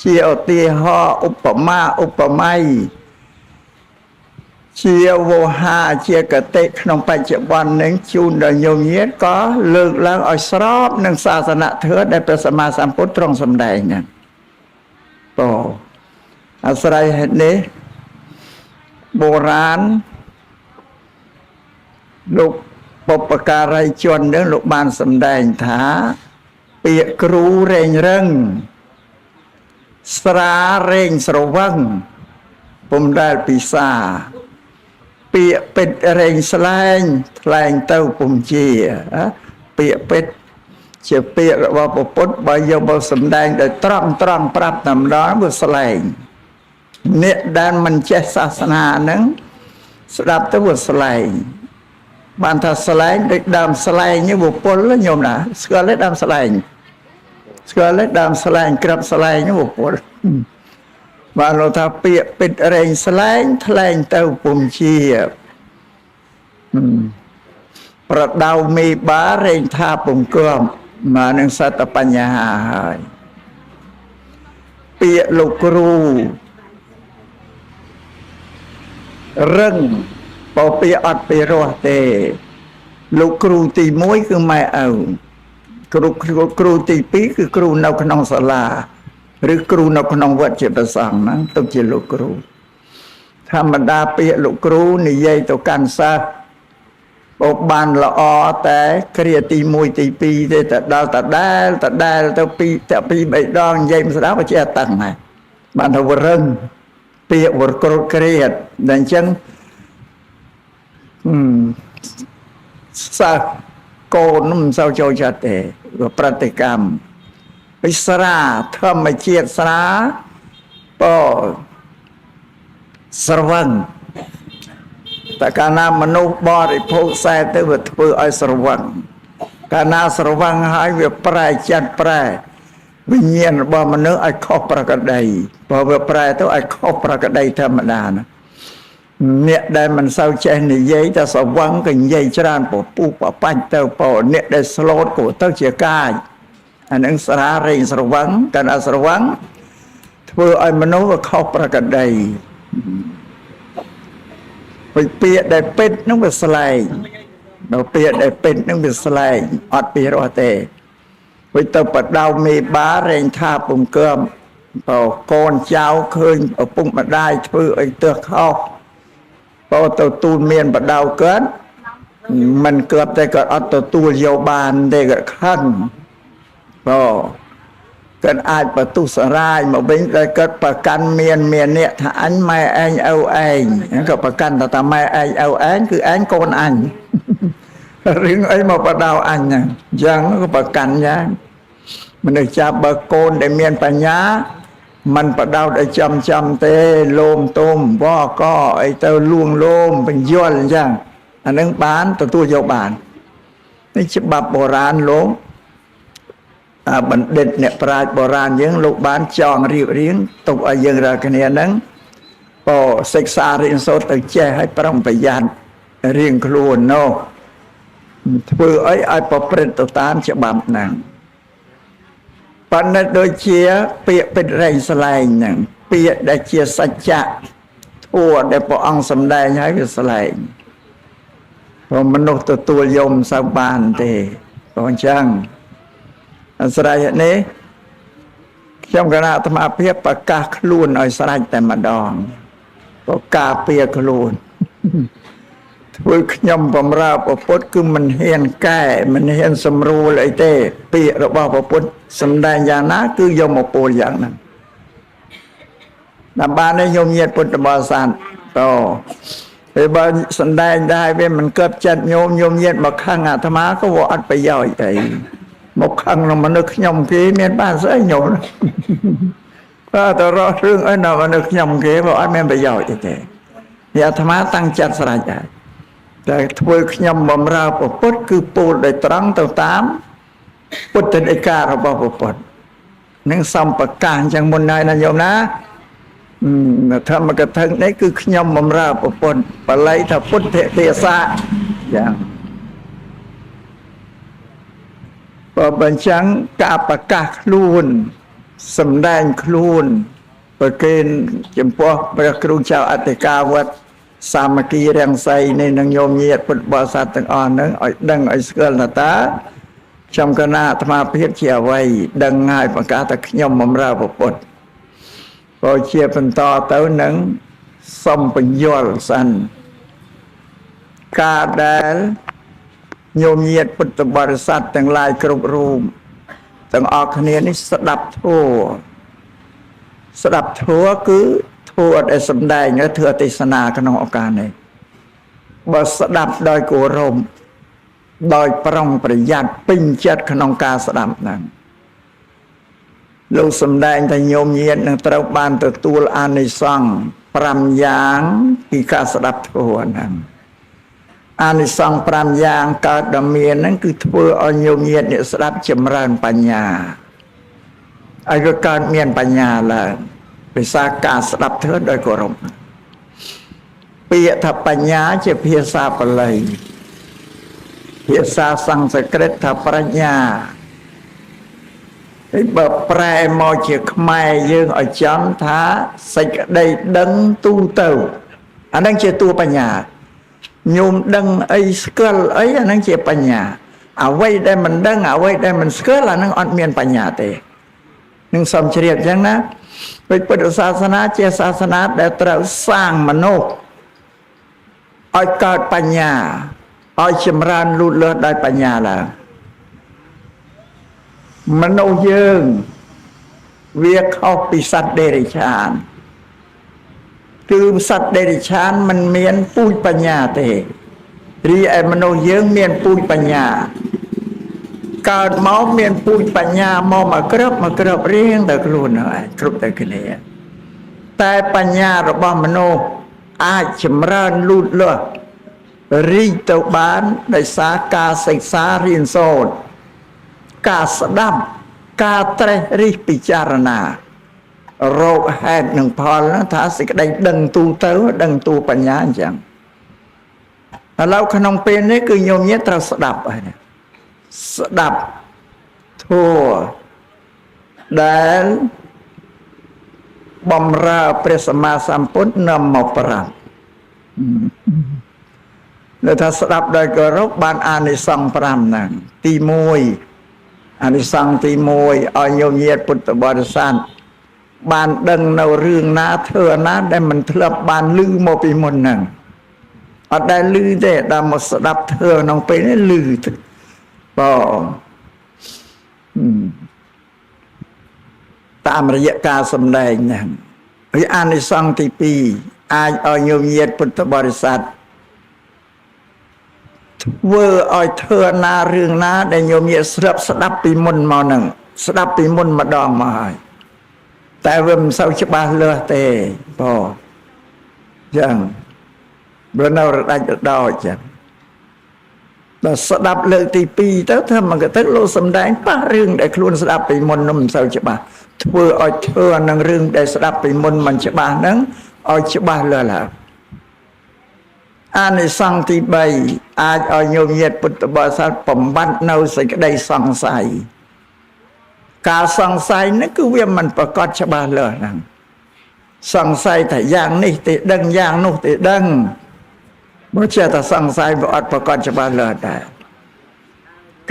ជាឧទាហរណ៍ឧបមាឧបម័យជាវោហាជាកតិក្នុងបច្ចុប្បន្ននឹងជូនដល់ញោមញាតក៏លើកឡើងឲ្យស្របនឹងសាសនធម៌ដែលព្រះសម្មាសម្ពុទ្ធទ្រង់សម្ដែងហ្នឹង។ ពោអាស្រ័យហេតុនេះបុរាណលោកបុព្វការីជននឹងលោកបានសម្ដែងថាពាក្យគ្រូរែងរឹងស្រារែងស្រវឹងពុំដែលពិសាពាក្យពិតរែងស្លែងថ្លែងទៅពុំជាពាក្យពិតជាពាក្យរបស់ពុទ្ធបើយកមកសម្ដែងដោយត្រង់ត្រង់ប្រាប់តែម្ដងវាស្លែងអ្នកដែលមិនចេះសាសនាហ្នឹងស្ដាប់ទៅវាស្លែងបានថាស្លែងដូចដើមស្លែងនេះវាពុលញោមណាស្គាល់ទេដើមស្លែងស្គាល់ទេដើមស្លែងក្របស្លែងនេះវាពុលបានលោកថាពាក្យពិតរែងស្លែងថ្លែងទៅពុំជាប្រដៅមេបារែងថាពុំគំមកនឹងសត្វបញ្ហាហើយពាក្យលោកគ្រូរឹងបើពាក្យអត់ពីរោះទេលោកគ្រូទី1គឺម៉ែឪគ្រូទី2គឺគ្រូនៅក្នុងសាលាឬគ្រូនៅក្នុងវត្តជាព្រះសង្ឃហ្នឹងទុកជាលោកគ្រូធម្មតាពាក្យលោកគ្រូនិយាយទៅកាន់សិស្សបើបានល្អតែគ្រាទី1ទី2ទេតែដល់តដែលតដែលទៅពីតែ2 3ដងនិយាយមិនស្ដាប់ក៏ជាតឹងដែរបានថាវរឹងពាក្យវរក្រោតគ្រាតតែអញ្ចឹងសិស្សកូនមិនសូវចូលចិត្តទេវាប្រតិកម្មវិស្រាធម្មជាតិស្រាបើស្រវឹងតែកាលណាមនុស្សបរិភោគខ្សែទៅវាធ្វើឲ្យស្រវឹងកាលណាស្រវឹងហើយវាប្រែចិត្តប្រែវិញ្ញាណរបស់មនុស្សឲ្យខុសប្រក្រតីបើវាប្រែទៅឲ្យខុសប្រក្រតីធម្មតាណាអ្នកដែលមិនសូវចេះនិយាយតែស្រវឹងក៏និយាយច្រើនពពុះបបាច់ទៅពោអ្នកដែលស្លូតក៏ទៅជាកាចអានឹងស្រារែងស្រវឹងកាលណាស្រវឹងធ្វើឲ្យមនុស្សវាខុសប្រក្រតីពីពាក្យដែលពិតនឹងវាស្លែងដល់ពាក្យដែលពិតនឹងវាស្លែងអត់ពីរោះទេវាទៅបដៅមេបារែងថាពុំកើមបើកូនចៅឃើញឪពុកម្ដាយធ្វើអីទើសខុសបើទៅទូលមានបដៅកើតមិនកើបតែគាត់អត់ទទួលយកបានទេគាត់ខឹងបើគាត់អាចបន្ទុះសរាយមកវិញដែលគាត់ប្រកាន់មានអ្នកថាអញម៉ែឯងឪឯងក៏ប្រកាន់ថាម៉ែឯងឪឯងគឺឯងកូនអញរឿងអីមកបដៅអញហ្នឹងអញ្ចឹងក៏ប្រកាន់យ៉ាងមនុស្សចាប់បើកូនដែលមានបញ្ញាមិនបដោតឲ្យចំចំទេលោមទុំវកអីទៅលួងលោមបញ្យល់អញ្ចឹងអានឹងបានទទួលយកបាននេះច្បាប់បុរាណលោកបណ្ឌិតអ្នកប្រាជ្ញបុរាណយើងលោកបានចងរៀបរៀងទុកឲ្យយើងរាល់គ្នាហ្នឹងបើសិក្សារៀនសូត្រទៅចេះឲ្យប្រុងប្រយ័ត្នរៀងខ្លួននោះធ្វើអីឲ្យប្រព្រឹត្តទៅតាមច្បាប់ហ្នឹងប៉ុន្តែដូចជាពាក្យពិតរែងស្លែងហ្នឹងពាក្យដែលជាសច្ចៈធัวដែលព្រះអង្គសម្ដែងហើយវាស្លែងព្រោះមនុស្សទទួលយកមិនសូវបានទេព្រោះអញ្ចឹងអាស្រ័យនេះខ្ញុំគណៈអាត្មាភាពប្រកាសខ្លួនឲ្យស្រេចតែម្ដងប្រកាសពាខ្លួនធ្វើខ្ញុំបំរើព្រះពុទ្ធគឺមិនហ៊ានកែមិនហ៊ានសម្រួលអីទេពាក្យរបស់ព្រះពុទ្ធសម្ដែងយ៉ាងណាគឺយកមកពោលយ៉ាងហ្នឹងដើម្បីបាននេះញោមញាតពុទ្ធបរិស័ទតពេលបើសម្ដែងដែរវាមិនកើបចិត្តញោមញោមញាតមកខឹងអាត្មាក៏វាអត់ប្រយោជន៍អីមកខឹងនឹងមនុស្សខ្ញុំគេមានបានស្អីញោមបើទៅរករឿងអីដល់មនុស្សខ្ញុំគេវាអត់មានប្រយោជន៍ទេនេះអាត្មាតាំងចិត្តស្រេចហើយតែធ្វើខ្ញុំបំរើព្រះពុទ្ធគឺពោលដោយត្រង់ទៅតាមពុទ្ធដីការបស់ព្រះពុទ្ធនឹងសំប្រកាសអញ្ចឹងមុនហើយណាញោមណាធម្មកថានេះគឺខ្ញុំបំរើព្រះពុទ្ធបាលីថាពុទ្ធទេសៈយ៉ាងបើបញ្ចាំងការប្រកាសខ្លួន សម្ដែងខ្លួនប្រគេនចំពោះព្រះគ្រូចៅអធិការវត្តសាមគ្គីរាំងសីនេះនឹងញោមញាតិពុទ្ធបរិស័ទទាំងអស់ហ្នឹងឲ្យដឹងឲ្យស្គាល់ថាតើខ្ញុំកណាអាត្មាភាពជាអ្វីដឹងហើយប្រកាសថាខ្ញុំបំរើព្រះពុទ្ធក៏ជាបន្តទៅនឹងសំបញ្យលសិនការដែលញោមញាតិពុទ្ធបរិស័ទទាំងឡាយគ្រប់រូបទាំងអស់គ្នានេះស្ដាប់ធម៌ស្ដាប់ធម៌គឺធម៌ដែលសំដែងឬធ្វើទេសនាក្នុងឱកាសនេះបើស្ដាប់ដោយគោរពដោយប្រុងប្រយ័ត្នពេញចិត្តក្នុងការស្ដាប់ហ្នឹងលោកសំដែងថាញោមញាតិនឹងត្រូវបានទទួលអានិសង្ស5យ៉ាងពីការស្ដាប់ធម៌ហ្នឹងអានិសង្ស5យ៉ាងកើតដល់មានហ្នឹងគឺធ្វើឲ្យញោមញាតិអ្នកស្ដាប់ចម្រើនបញ្ញាឲ្យវាកើតមានបញ្ញាឡើងភាសាការស្ដាប់ធម៌ដោយគោរពពាក្យថាបញ្ញាជាភាសាបាលីភាសាសំស្ក្រឹតថាប្រាជ្ញាហើយបើប្រែមកជាខ្មែរយើងឲ្យចំថាសេចក្តីដឹងទូទៅអាហ្នឹងជាតួបញ្ញាញោមដឹងអីស្គាល់អីអាហ្នឹងជាបញ្ញាអ្វីដែលមិនដឹងអ្វីដែលមិនស្គាល់អាហ្នឹងអត់មានបញ្ញាទេនឹងសំជ្រាបអញ្ចឹងណាពុទ្ធសាសនាជាសាសនាដែលត្រូវសាងមនុស្សឲ្យកើតបញ្ញាឲ្យចម្រើនលូតលាស់ដោយបញ្ញាឡើងមនុស្សយើងវាខុសពីសត្វតិរច្ឆានគឺសត្វតិរច្ឆានមិនមានពូជបញ្ញាទេរីឯមនុស្សយើងមានពូជបញ្ញាកើតមកមានពូជបញ្ញាមកមកក្របមកក្របរៀងតែខ្លួនហ្នឹងឯងគ្រប់តែគ្នាតែបញ្ញារបស់មនុស្សអាចចម្រើនលូតលាស់រីកទៅបានដោយសារការសិក្សារៀនសូត្រការស្ដាប់ការត្រេះរិះពិចារណារោគហេតុនិងផលហ្នឹងថាសេចក្តីដឹងទូទៅដឹងទូបញ្ញាអញ្ចឹងឥឡូវក្នុងពេលនេះគឺញោមញាតិត្រូវស្ដាប់ហើយស្ដាប់ធម៌ដែលបំរើព្រះសម្មាសម្ពុទ្ធនាំមកប្រាប់នៅថាស្ដាប់ដោយគោរពបានអានិសង្ស5ហ្នឹងទី1អានិសង្សទី1ឲ្យញោមញាតិពុទ្ធបរិស័ទបានដឹងនៅរឿងណាធ្វើណាដែលមិនធ្លាប់បានឮមកពីមុនហ្នឹងអត់ដែលឮទេដល់មកស្ដាប់ធ្វើក្នុងពេលនេះឮបងតាមរយៈការសម្ដែងហ្នឹងហើយអានិសង្សទី2អាចឲ្យញោមញាតិពុទ្ធបរិស័ទធ្វើឲ្យធ្វើណារឿងណាដែលញោមញាតិស្រាប់ស្ដាប់ពីមុនមកហ្នឹងស្ដាប់ពីមុនម្ដងមកហើយតែវាមិនសូវច្បាស់លាស់ទេបងចឹងវានៅរដាច់រដោចចឹងដល់ស្ដាប់លើកទី2ទៅធ្វើមកទៅលោកសំដែងប៉ះរឿងដែលខ្លួនស្ដាប់ពីមុននោះមិនសូវច្បាស់ធ្វើឲ្យធ្វើអានឹងរឿងដែលស្ដាប់ពីមុនមិនច្បាស់ហ្នឹងឲ្យច្បាស់លាស់ឡើងអានិសង្សទី3អាចឲ្យញោមញាតិពុទ្ធបរិស័ទបំបត្តិនៅសេចក្តីសង្ស័យការសង្ស័យហ្នឹងគឺវាមិនប្រកបច្បាស់លាស់ហ្នឹងសង្ស័យថាយ៉ាងនេះទេដឹងយ៉ាងនោះទេដឹងបើចេះតែសង្ស័យវាអត់ប្រកបច្បាស់លាស់ដែរ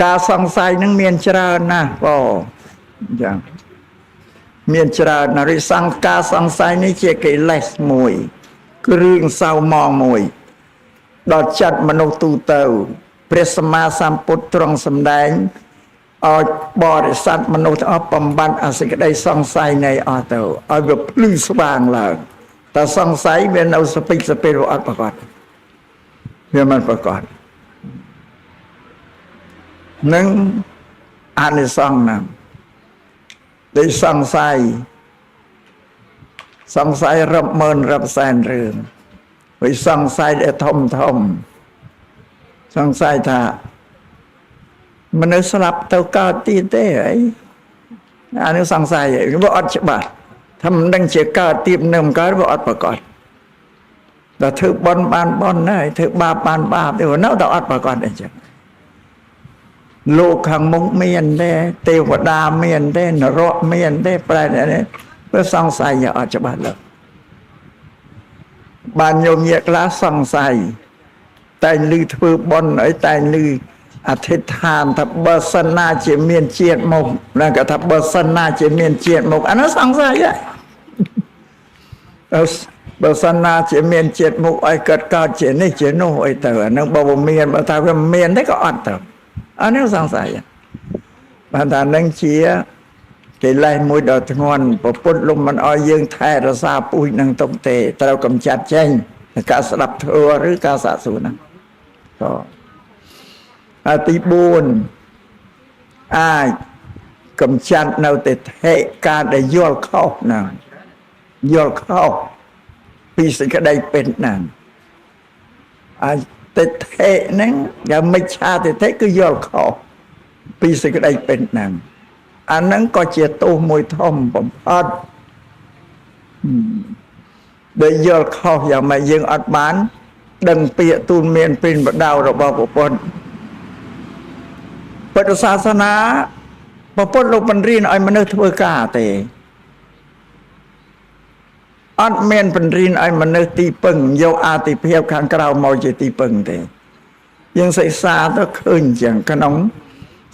ការសង្ស័យហ្នឹងមានច្រើនណាស់បងអញ្ចឹងមានច្រើនណាស់រិសង្ការសង្ស័យនេះជាកិលេសមួយគ្រឿងសៅមងមួយដល់ចិត្តមនុស្សទូទៅព្រះសម្មាសម្ពុទ្ធទ្រង់សម្ដែងឲ្យបរិស័ទមនុស្សទាំងអស់បំបត្តិអសេចក្តីសង្ស័យនៃអស់ទៅឲ្យវាភ្លឺស្វាងឡើងតែសង្ស័យវានៅសពេចសពេលវាអត់ប្រកបវាមិនប្រកបនឹងអានិសង្សហ្នឹងដែលសង្ស័យសង្ស័យរាប់ម៉ឺនរាប់សែនរឿងវាសង្ស័យដែលធំធំសង្ស័យថាមនុស្សស្លាប់ទៅកើតទៀតទេអីអានេះសង្ស័យវាអត់ច្បាស់ថាមិនដឹងជាកើតទៀតនៅមិនកើតវាអត់ប្រកបដល់ធ្វើបុណ្យបានបុណ្យហើយធ្វើបាបបានបាបទេនៅតែអត់ប្រកបអីចឹង លោកខាងមុខមានទេទេវតាមានទេនរកមានទេប្រែតនេះវាសង្ស័យអត់ច្បាស់លើបានញោមញាតិខ្លះសង្ស័យតែងឮធ្វើបុណ្យអីតែងឮអធិដ្ឋានថាបើសិនណាជាមានជាតិមកណាក៏ថាបើសិនណាជាមានជាតិមកអានោះសង្ស័យហ៎បើសិនណាជាមានជាតិមុខឲ្យកើតកើតជានេះជានោះអីទៅអានឹងបើមានបើថាវាមានទេក៏អត់ទៅអានេះសង្ស័យបានថានឹងជាកិលេសមួយដ៏ធ្ងន់ពុទ្ធលោកមិនអោយយើងថែរក្សាពូជនឹងទុកទេត្រូវកំចាត់ចេញការស្ដាប់ធម៌ឬការសាកសួរហ្នឹងក៏អាទី4អាចកំចាត់នៅទិដ្ឋិការដែលយល់ខុសហ្នឹងយល់ខុសពីសេចក្តីពិតហ្នឹងអាទិដ្ឋិហ្នឹងយ៉ាងមិច្ឆាទិដ្ឋិគឺយល់ខុសពីសេចក្តីពិតហ្នឹងអាហ្នឹងក៏ជាទោសមួយធំបំផុតដែលយល់ខុសយ៉ាងម៉េចយើងអត់បានដឹងពាក្យទូនមានព្រិនបដៅរបស់ពុទ្ធពុទ្ធសាសនាពុទ្ធលោកបង្រៀនឲ្យមនុស្សធ្វើការទេអត់មានបង្រៀនឲ្យមនុស្សទីពឹងយកអាទិភាពខាងក្រៅមកជាទីពឹងទេយើងសិក្សាទៅឃើញចឹងក្នុង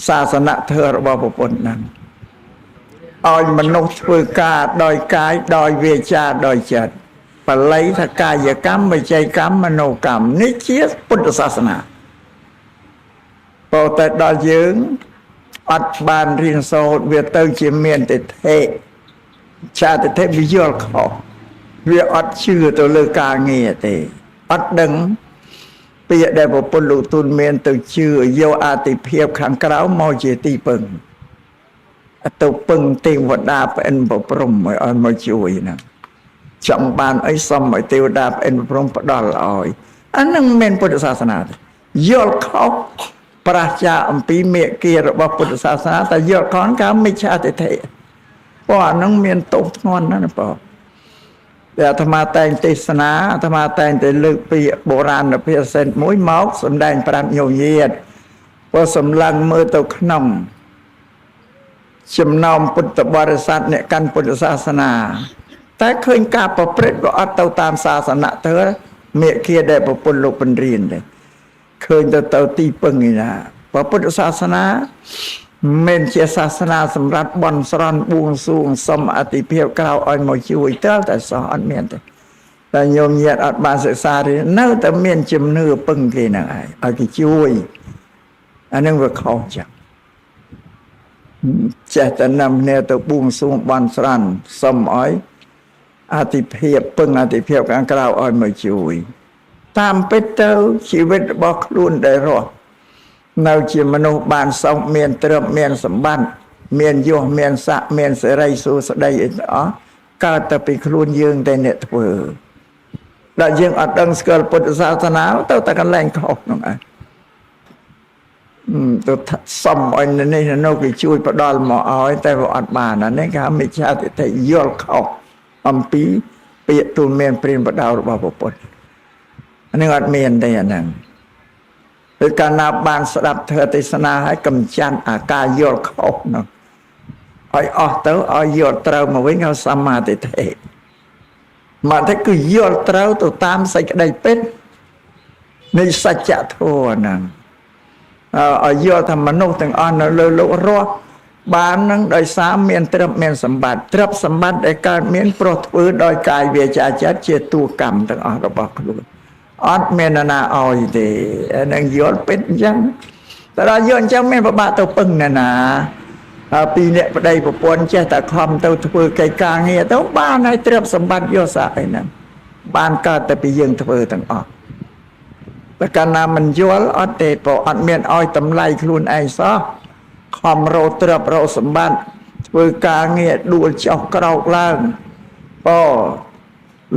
សាសនធម៌របស់ពុទ្ធហ្នឹងឲ្យមនុស្សធ្វើការដោយកាយដោយវាចាដោយចិត្តបល័យថាកាយកម្មវិច័យកម្មមโนកម្មនេះជាពុទ្ធសាសនាប៉ុន្តែដល់យើងអត់បានរៀនសូត្រវាទៅជាមានទិដ្ឋិឆាទិដ្ឋិវាយល់ខុសវាអត់ជឿទៅលើការងារទេអត់ដឹងពាក្យដែលពុទ្ធលោកទូនមានទៅជឿយកអាទិភាពខាងក្រៅមកជាទីពឹងទៅពឹងទេវតាប្អិនប្រព្រំឲ្យមកជួយហ្នឹងចង់បានអីសុំឲ្យទេវតាប្អិនប្រព្រំផ្ដល់ឲ្យអាហ្នឹងមិនមែនពុទ្ធសាសនាទេយល់ខុសប្រាសចាអំពីមេគារបស់ពុទ្ធសាសនាតែយល់ខុសកាមិច្ឆាទិដ្ឋិព្រោះអាហ្នឹងមានទោសធ្ងន់ណាស់ណាបងតែអាត្មាតែងទេសនាអាត្មាតែងតែលើកពីបុរាណភាសិតមួយមកសម្ដែងប្រាប់ញោមញាតិព្រោះសម្លឹងមើលទៅក្នុងចំណោមពុទ្ធបរិស័ទអ្នកកាន់ពុទ្ធសាសនាតែឃើញការប្រព្រឹត្តក៏អត់ទៅតាមសាសនៈទៅមេគាដែលពុទ្ធលោកបង្រៀនទេឃើញទៅទីពឹងឯណាពុទ្ធសាសនាមិនជាសាសនាសម្រាប់បន់ស្រន់បួងសួងសុំអតិភិបក្រៅឲ្យមកជួយតើតែសោះអត់មានទេតែញោមញាតិអត់បានសិក្សារៀននៅតែមានជំនឿពឹងគេហ្នឹងឯងឲ្យគេជួយអានឹងវាខុសចឹងចេះតែនាំគ្នាទៅបួងសួងបន់ស្រន់សុំឲ្យអតិភិបពឹងអតិភិបខាងក្រៅឲ្យមកជួយតាមពិតទៅជីវិតរបស់ខ្លួនដែលរស់នៅជាមនុស្សបានសុខមានទ្រព្យមានសម្បត្តិមានយសមានស័ក្តិមានសិរីសួស្តីអីទាំងអស់កើតតែពីខ្លួនយើងតែអ្នកធ្វើដល់យើងអត់ដឹងស្គាល់ពុទ្ធសាសនាទៅតែកន្លែងខុសហ្នឹងឯងទៅសុំឲ្យនេះនោះគេជួយផ្ដល់មកឲ្យតែវាអត់បានអានេះគេហៅមិច្ឆាទិដ្ឋិយល់ខុសអំពីពាក្យទូលមានព្រានបដៅរបស់ពុទ្ធអានេះអត់មានទេអាហ្នឹងឬកាលណាបានស្ដាប់ធម៌ទេសនាឲ្យកំចាត់អាការយល់ខុសនោះឲ្យអស់ទៅឲ្យយល់ត្រូវមកវិញឲ្យសម្មាទិដ្ឋិមកតែគឺយល់ត្រូវទៅតាមសេចក្តីពិតនៃសច្ចធម៌ហ្នឹងឲ្យយល់ថាមនុស្សទាំងអស់នៅលើលោករស់បាននឹងដោយសារមានទ្រព្យមានសម្បត្តិទ្រព្យសម្បត្តិដែលកើតមានព្រោះធ្វើដោយកាយវាចាចិត្តជាតួកម្មទាំងអស់របស់ខ្លួនអត់មាននរណាឲ្យទេនឹងយល់ពិតអញ្ចឹងតែដល់យល់អញ្ចឹងមានពិបាកទៅពឹងនរណាពីអ្នកប្តីប្រពន្ធចេះតែខំទៅធ្វើកិច្ចការងារទៅបានហើយទ្រព្យសម្បត្តិយកសាអីហ្នឹងបានកើតតែពីយើងធ្វើទាំងអស់តែកាលណាមិនយល់អត់ទេព្រោះអត់មានឲ្យតម្លៃខ្លួនឯងសោះខំរកទ្រព្យរកសម្បត្តិធ្វើការងារដួលចុះក្រោកឡើងអូ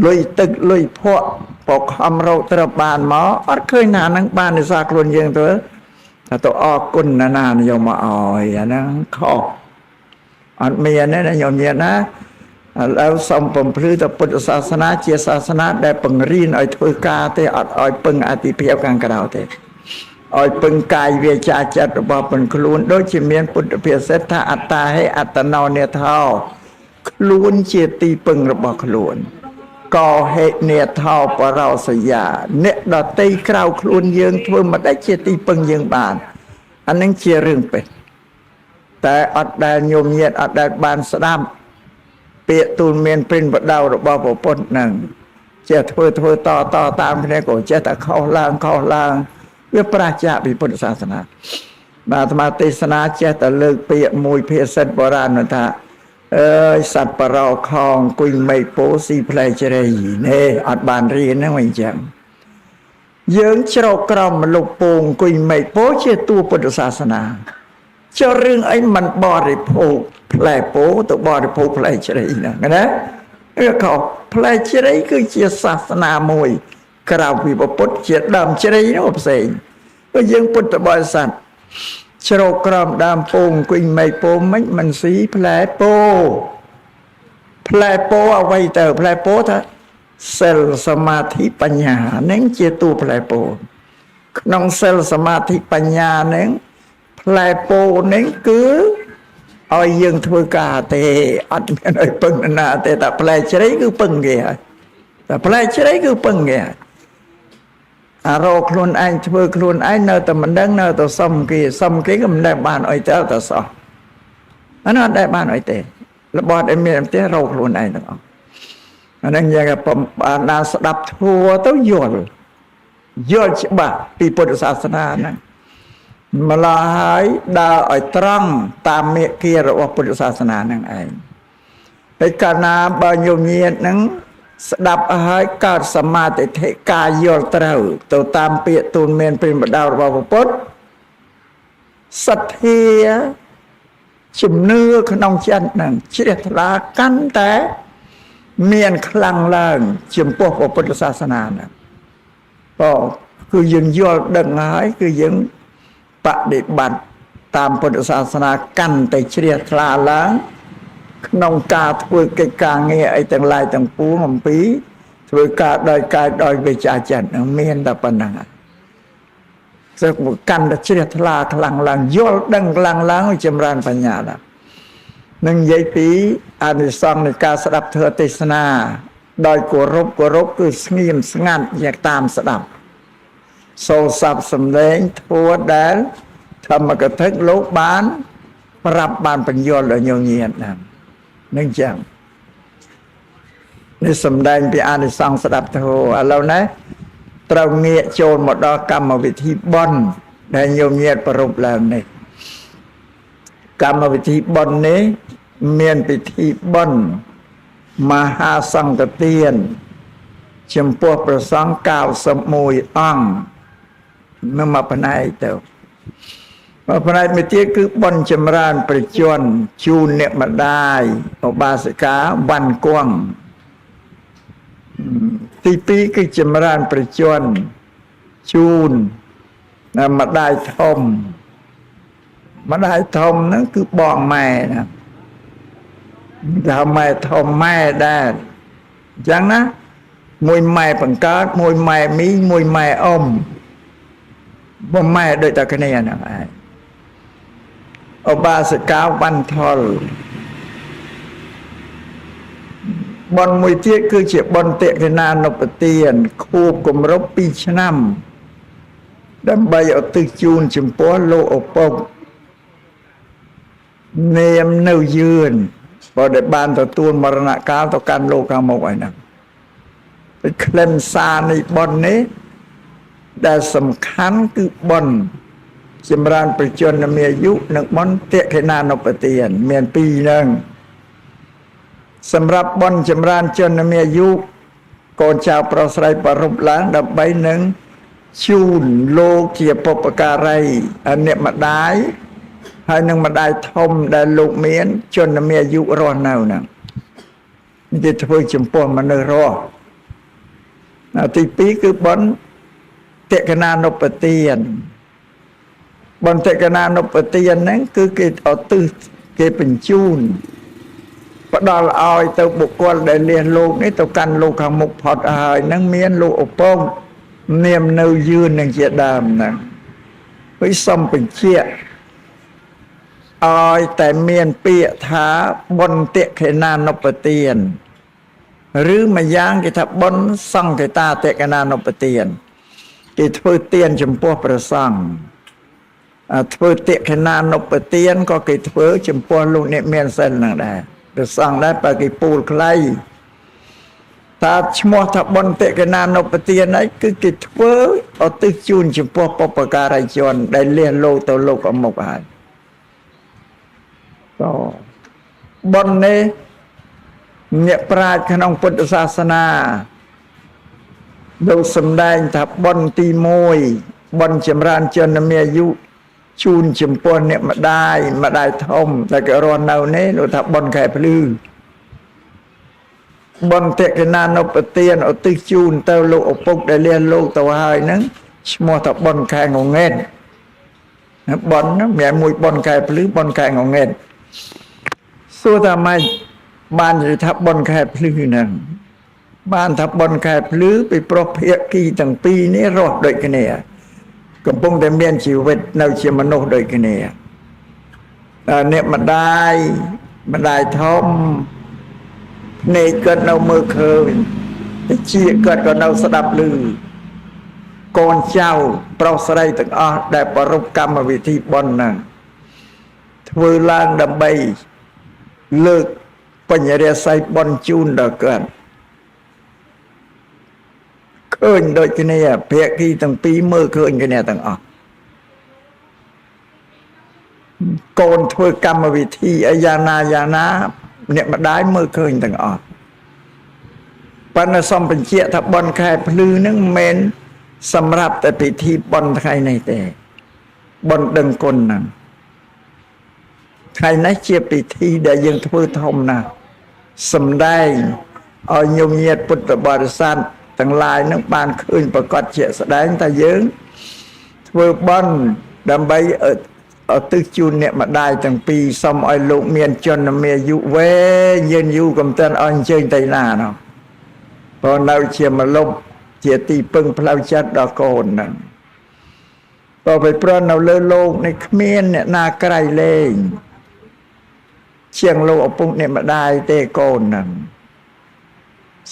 លុយទឹកលុយភក់បកខំរកទ្រព្យបានមកអត់ឃើញណាហ្នឹងបានដោយសារខ្លួនយើងទៅថាទៅអរគុណណាណាយកមកឲ្យអាហ្នឹងខុសអត់មានទេណាញោមញាតិណាឥឡូវសូមបំភ្លឺទៅពុទ្ធសាសនាជាសាសនាដែលបង្រៀនឲ្យធ្វើការទេអត់ឲ្យពឹងអតិភិបខាងក្រៅទេ ឲ្យពឹងកាយវាចាចិត្តរបស់ប៉ុនខ្លួនដូចជាមានពុទ្ធភាសិតថាអត្តាហេអត្តនោនេថោខ្លួនជាទីពឹងរបស់ខ្លួនកហេនេថោបរោសយាអ្នកដតីក្រៅខ្លួនយើងធ្វើមិនដាច់ជាទីពឹងយើងបានអានឹងជារឿងពិតតែអត់ដែលញោមញាតអត់ដែលបានស្ដាប់ពាក្យទូលមានព្រិនបដៅរបស់ព្រះពុទ្ធនឹងចេះធ្វើធ្វើតតតាមគ្នាក៏ចេះតែខុសឡើងខុសឡើងវាប្រាសចាកពីពុទ្ធសាសនាបាទអាត្មាទេសនាចេះតែលើកពាក្យមួយភាសិតបុរាណថាអើយសត្វបរោខងគុយមេពោស៊ីផ្លែជ្រៃនេះអត់បានរៀនហ្នឹងវិញចឹងយើងជ្រកក្រោមលុបពងគុយមេពោជាតួពុទ្ធសាសនាចុះរឿងអីមិនបរិភោគផ្លែពោទៅបរិភោគផ្លែជ្រៃហ្នឹងណាវាខុសផ្លែជ្រៃគឺជាសាសនាមួយក្រៅពីពុទ្ធជាដើមជ្រៃនោះផ្សេងព្រោះយើងពុទ្ធបរិស័ទជ្រកក្រោមដើមពងគុញមេពោមិនមិនស៊ីផ្លែពោផ្លែពោអ្វីទៅផ្លែពោថាសិលសមាធិបញ្ញានឹងជាតួផ្លែពោក្នុងសិលសមាធិបញ្ញានឹងផ្លែពោនឹងគឺឲ្យយើងធ្វើការទេអត់មានឲ្យពឹងណាទេតែផ្លែជ្រៃគឺពឹងគេហើយតែផ្លែជ្រៃគឺពឹងគេហើយអារោខ្លួនឯងធ្វើខ្លួនឯងនៅតែមិនដឹងនៅតែសុំគេសុំគេក៏មិនដែលបានអីទៅតែសោះអានោះអត់ដែលបានអីទេរបស់ដែលមានផ្ទះរោខ្លួនឯងទាំងអស់អាហ្នឹងយ៉ាងបានណាស្ដាប់ធัวទៅយល់យល់ច្បាស់ពីពុទ្ធសាសនាហ្នឹងម្ល៉េះហើយដើរឲ្យត្រង់តាមមេគារបស់ពុទ្ធសាសនាហ្នឹងឯងហើយកាលណាបើញោមញាតហ្នឹងស្ដាប់ហើយកើតសមាទិដ្ឋិការយល់ត្រូវទៅតាមពាក្យទូនមានព្រិនបដៅរបស់ពុទ្ធសទ្ធាជំនឿក្នុងចិត្តហ្នឹងជ្រះថ្លាកាន់តែមានខ្លាំងឡើងចំពោះពុទ្ធសាសនាហ្នឹងបើគឺយើងយល់ដឹងហើយគឺយើងបដិបត្តិតាមពុទ្ធសាសនាកាន់តែជ្រះថ្លាឡើងក្នុងការធ្វើកិច្ចការងារអីទាំងឡាយទាំងពួងអំពីធ្វើការដោយកាយដោយវិចារចិត្តនឹងមានតែប៉ុណ្្នឹងសឹកកាន់តែជ្រះថ្លាខ្លាំងឡើងយល់ដឹងខ្លាំងឡើងចម្រើនបញ្ញាដល់នឹងនិយាយពីអានិសង្សនៃការស្ដាប់ធម៌ទេសនាដោយគោរពគោរពគឺស្ងៀមស្ងាត់យ៉ាងតាមស្ដាប់សូរស័ព្ទសំឡេងធម៌ដែលធម្មកថាលោកបានប្រាប់បានបញ្យល់ដល់ញោមញាតណានឹងចឹងនេះសំដែងពីអានិសង្សស្ដាប់ធម៌ឥឡូវនេះត្រូវងាកចូលមកដល់កម្មវិធីបុណ្យដែលញោមញាតប្រពឡើងនេះកម្មវិធីបុណ្យនេះមានពិធីបុណ្យមហាសង្ឃទានចំពោះព្រះសង្ឃ91អង្គនឹងមកផ្នែកទៅមកផ្នែកមួយទៀតគឺបុណ្យចម្រើនប្រជជនជូនអ្នកម្ដាយឧបាសិកាវ៉ាន់គង់ទី2គឺចម្រើនប្រជជនជូនម្ដាយធំម្ដាយធំហ្នឹងគឺបងម៉ែណាគេហៅម៉ែធំម៉ែដែរអញ្ចឹងណាមួយម៉ែបង្កើតមួយម៉ែមីងមួយម៉ែអ៊ំបងម៉ែដូចតែគ្នាហ្នឹងឯងឧបាសិកាវ៉ាន់ថុលបុណ្យមួយទៀតគឺជាបុណ្យតិកណានុបទានខួបគម្រប់2ឆ្នាំដើម្បីឧទ្ទិសជូនចំពោះលោកឪពុកនាមនៅយឿនបើដែលបានទទួលមរណកាលទៅកាន់លោកខាងមុខឯហ្នឹងពីក្លិនសារនៃបុណ្យនេះដែលសំខាន់គឺបុណ្យចម្រើនប្រជជនមាយុនិងបុណ្យតិកណានុបទានមានពីរហ្នឹងសម្រាប់បុណ្យចម្រើនជនមាយុកូនចៅប្រុសស្រីប្រពឡើងដើម្បីនឹងជូនលោកជាបុព្វការីអ្នកម្ដាយហើយនឹងម្ដាយធំដែលលោកមានជនមាយុរស់នៅហ្នឹងគេធ្វើចំពោះមនុស្សរស់ទី2គឺបុណ្យតិកណានុបទានបុណ្យតិកណានុបទានហ្នឹងគឺគេឧទ្ទិសគេបញ្ជូនផ្ដល់ឲ្យទៅបុគ្គលដែលលះលោកនេះទៅកាន់លោកខាងមុខផុតហើយនឹងមានលោកឪពុកនាមនៅយឿននឹងជាដើមហ្នឹង វិសំបញ្ជាក់ឲ្យតែមានពាក្យថាបុណ្យតិខេណានុបទានឬមួយយ៉ាងគេថាបុណ្យសង្ឃតាតិកណានុបទានគេធ្វើទានចំពោះព្រះសង្ឃធ្វើតិខេណានុបទានក៏គេធ្វើចំពោះលោកអ្នកមានសិលនឹងដែរព្រះសង្ឃដែរបើគេពូលខ្លៃតាឈ្មោះថាបុណ្យតិកណានុបទានហ្នឹងគឺគេធ្វើឧទ្ទិសជូនចំពោះបុព្វការីជនដែលលះលោកទៅលោកអមុខហើយតបុណ្យនេះអ្នកប្រាជ្ញក្នុងពុទ្ធសាសនាលោកសម្ដែងថាបុណ្យទី1បុណ្យចម្រើនជនមាយុជូនចំពោះអ្នកម្ដាយម្ដាយធំដែលគេរស់នៅនេះលោកថាបុណ្យខែភ្លឺបុណ្យតិកណានុបទានឧទ្ទិសជូនទៅលោកឪពុកដែលលះលោកទៅហើយហ្នឹងឈ្មោះថាបុណ្យខែងងេតបុណ្យហ្នឹងមានមួយបុណ្យខែភ្លឺបុណ្យខែងងេតសួរថាម៉េចបាននិយាយថាបុណ្យខែភ្លឺហ្នឹងបានថាបុណ្យខែភ្លឺពីព្រោះភាគីទាំងពីរនេះរស់ដូចគ្នាកំពុងតែមានជីវិតនៅជាមនុស្សដូចគ្នាអ្នកម្ដាយម្ដាយធំភ្នែកគាត់នៅមើលឃើញតិចគាត់ក៏នៅស្ដាប់ឮកូនចៅប្រុសស្រីទាំងអស់ដែលប្រារព្ធកម្មវិធីបុណ្យហ្នឹងធ្វើឡើងដើម្បីលើកបញ្ញរាសីបុណ្យជូនដល់គាត់ឃើញដូចគ្នាភាគីទាំងពីរមើលឃើញគ្នាទាំងអស់កូនធ្វើកម្មវិធីអីយ៉ាងណាយ៉ាងណាអ្នកម្ដាយមើលឃើញទាំងអស់ប៉ុន្តែសូមបញ្ជាក់ថាបុណ្យខែភ្លឺហ្នឹងមិនមែនសម្រាប់តែពិធីបុណ្យថ្ងៃនេះទេបុណ្យដឹងគុណហ្នឹងថ្ងៃនេះជាពិធីដែលយើងធ្វើធំណាស់សម្ដែងឲ្យញោមញាតិពុទ្ធបរិស័ទទាំងឡាយនឹងបានឃើញប្រកបជាក់ស្ដែងថាយើងធ្វើបុណ្យដើម្បីឧទ្ទិសជូនអ្នកម្ដាយទាំងពីរសូមឲ្យលោកមានជនមាយុវែងយឺនយូរកុំទាន់អស់អញ្ជើញទៅណាណោះព្រោះនៅជាម្លប់ជាទីពឹងផ្លូវចិត្តដល់កូនហ្នឹងបើไปព្រោះនៅលើលោកនេះគ្មានអ្នកណាក្រៃលែងជាងលោកឪពុកអ្នកម្ដាយទេកូនហ្នឹង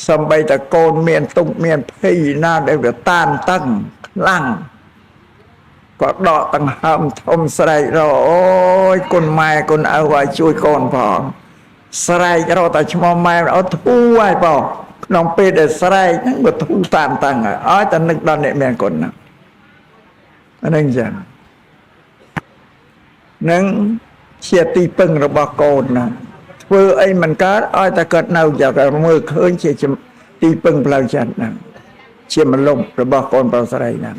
សំបីតែកូនមានទុកមានភ័យណាដែលវាតានតឹងខ្លាំងក៏ដកដង្ហើមធំស្រែករកអូយគុណម៉ែគុណឪឲ្យជួយកូនផងស្រែករកតែឈ្មោះម៉ែអត់ធូរហើយបងក្នុងពេលដែលស្រែកហ្នឹងវាធូរតានតឹងហើយឲ្យតែនឹកដល់អ្នកមានគុណហ្នឹងអាហ្នឹងចឹងនឹងជាទីពឹងរបស់កូនណាធ្វើអីមិនកើតឲ្យតែគាត់នៅយ៉ាងមើលឃើញជាទីពឹងផ្លូវចិត្តហ្នឹងជាមលុបរបស់កូនប្រុសស្រីហ្នឹង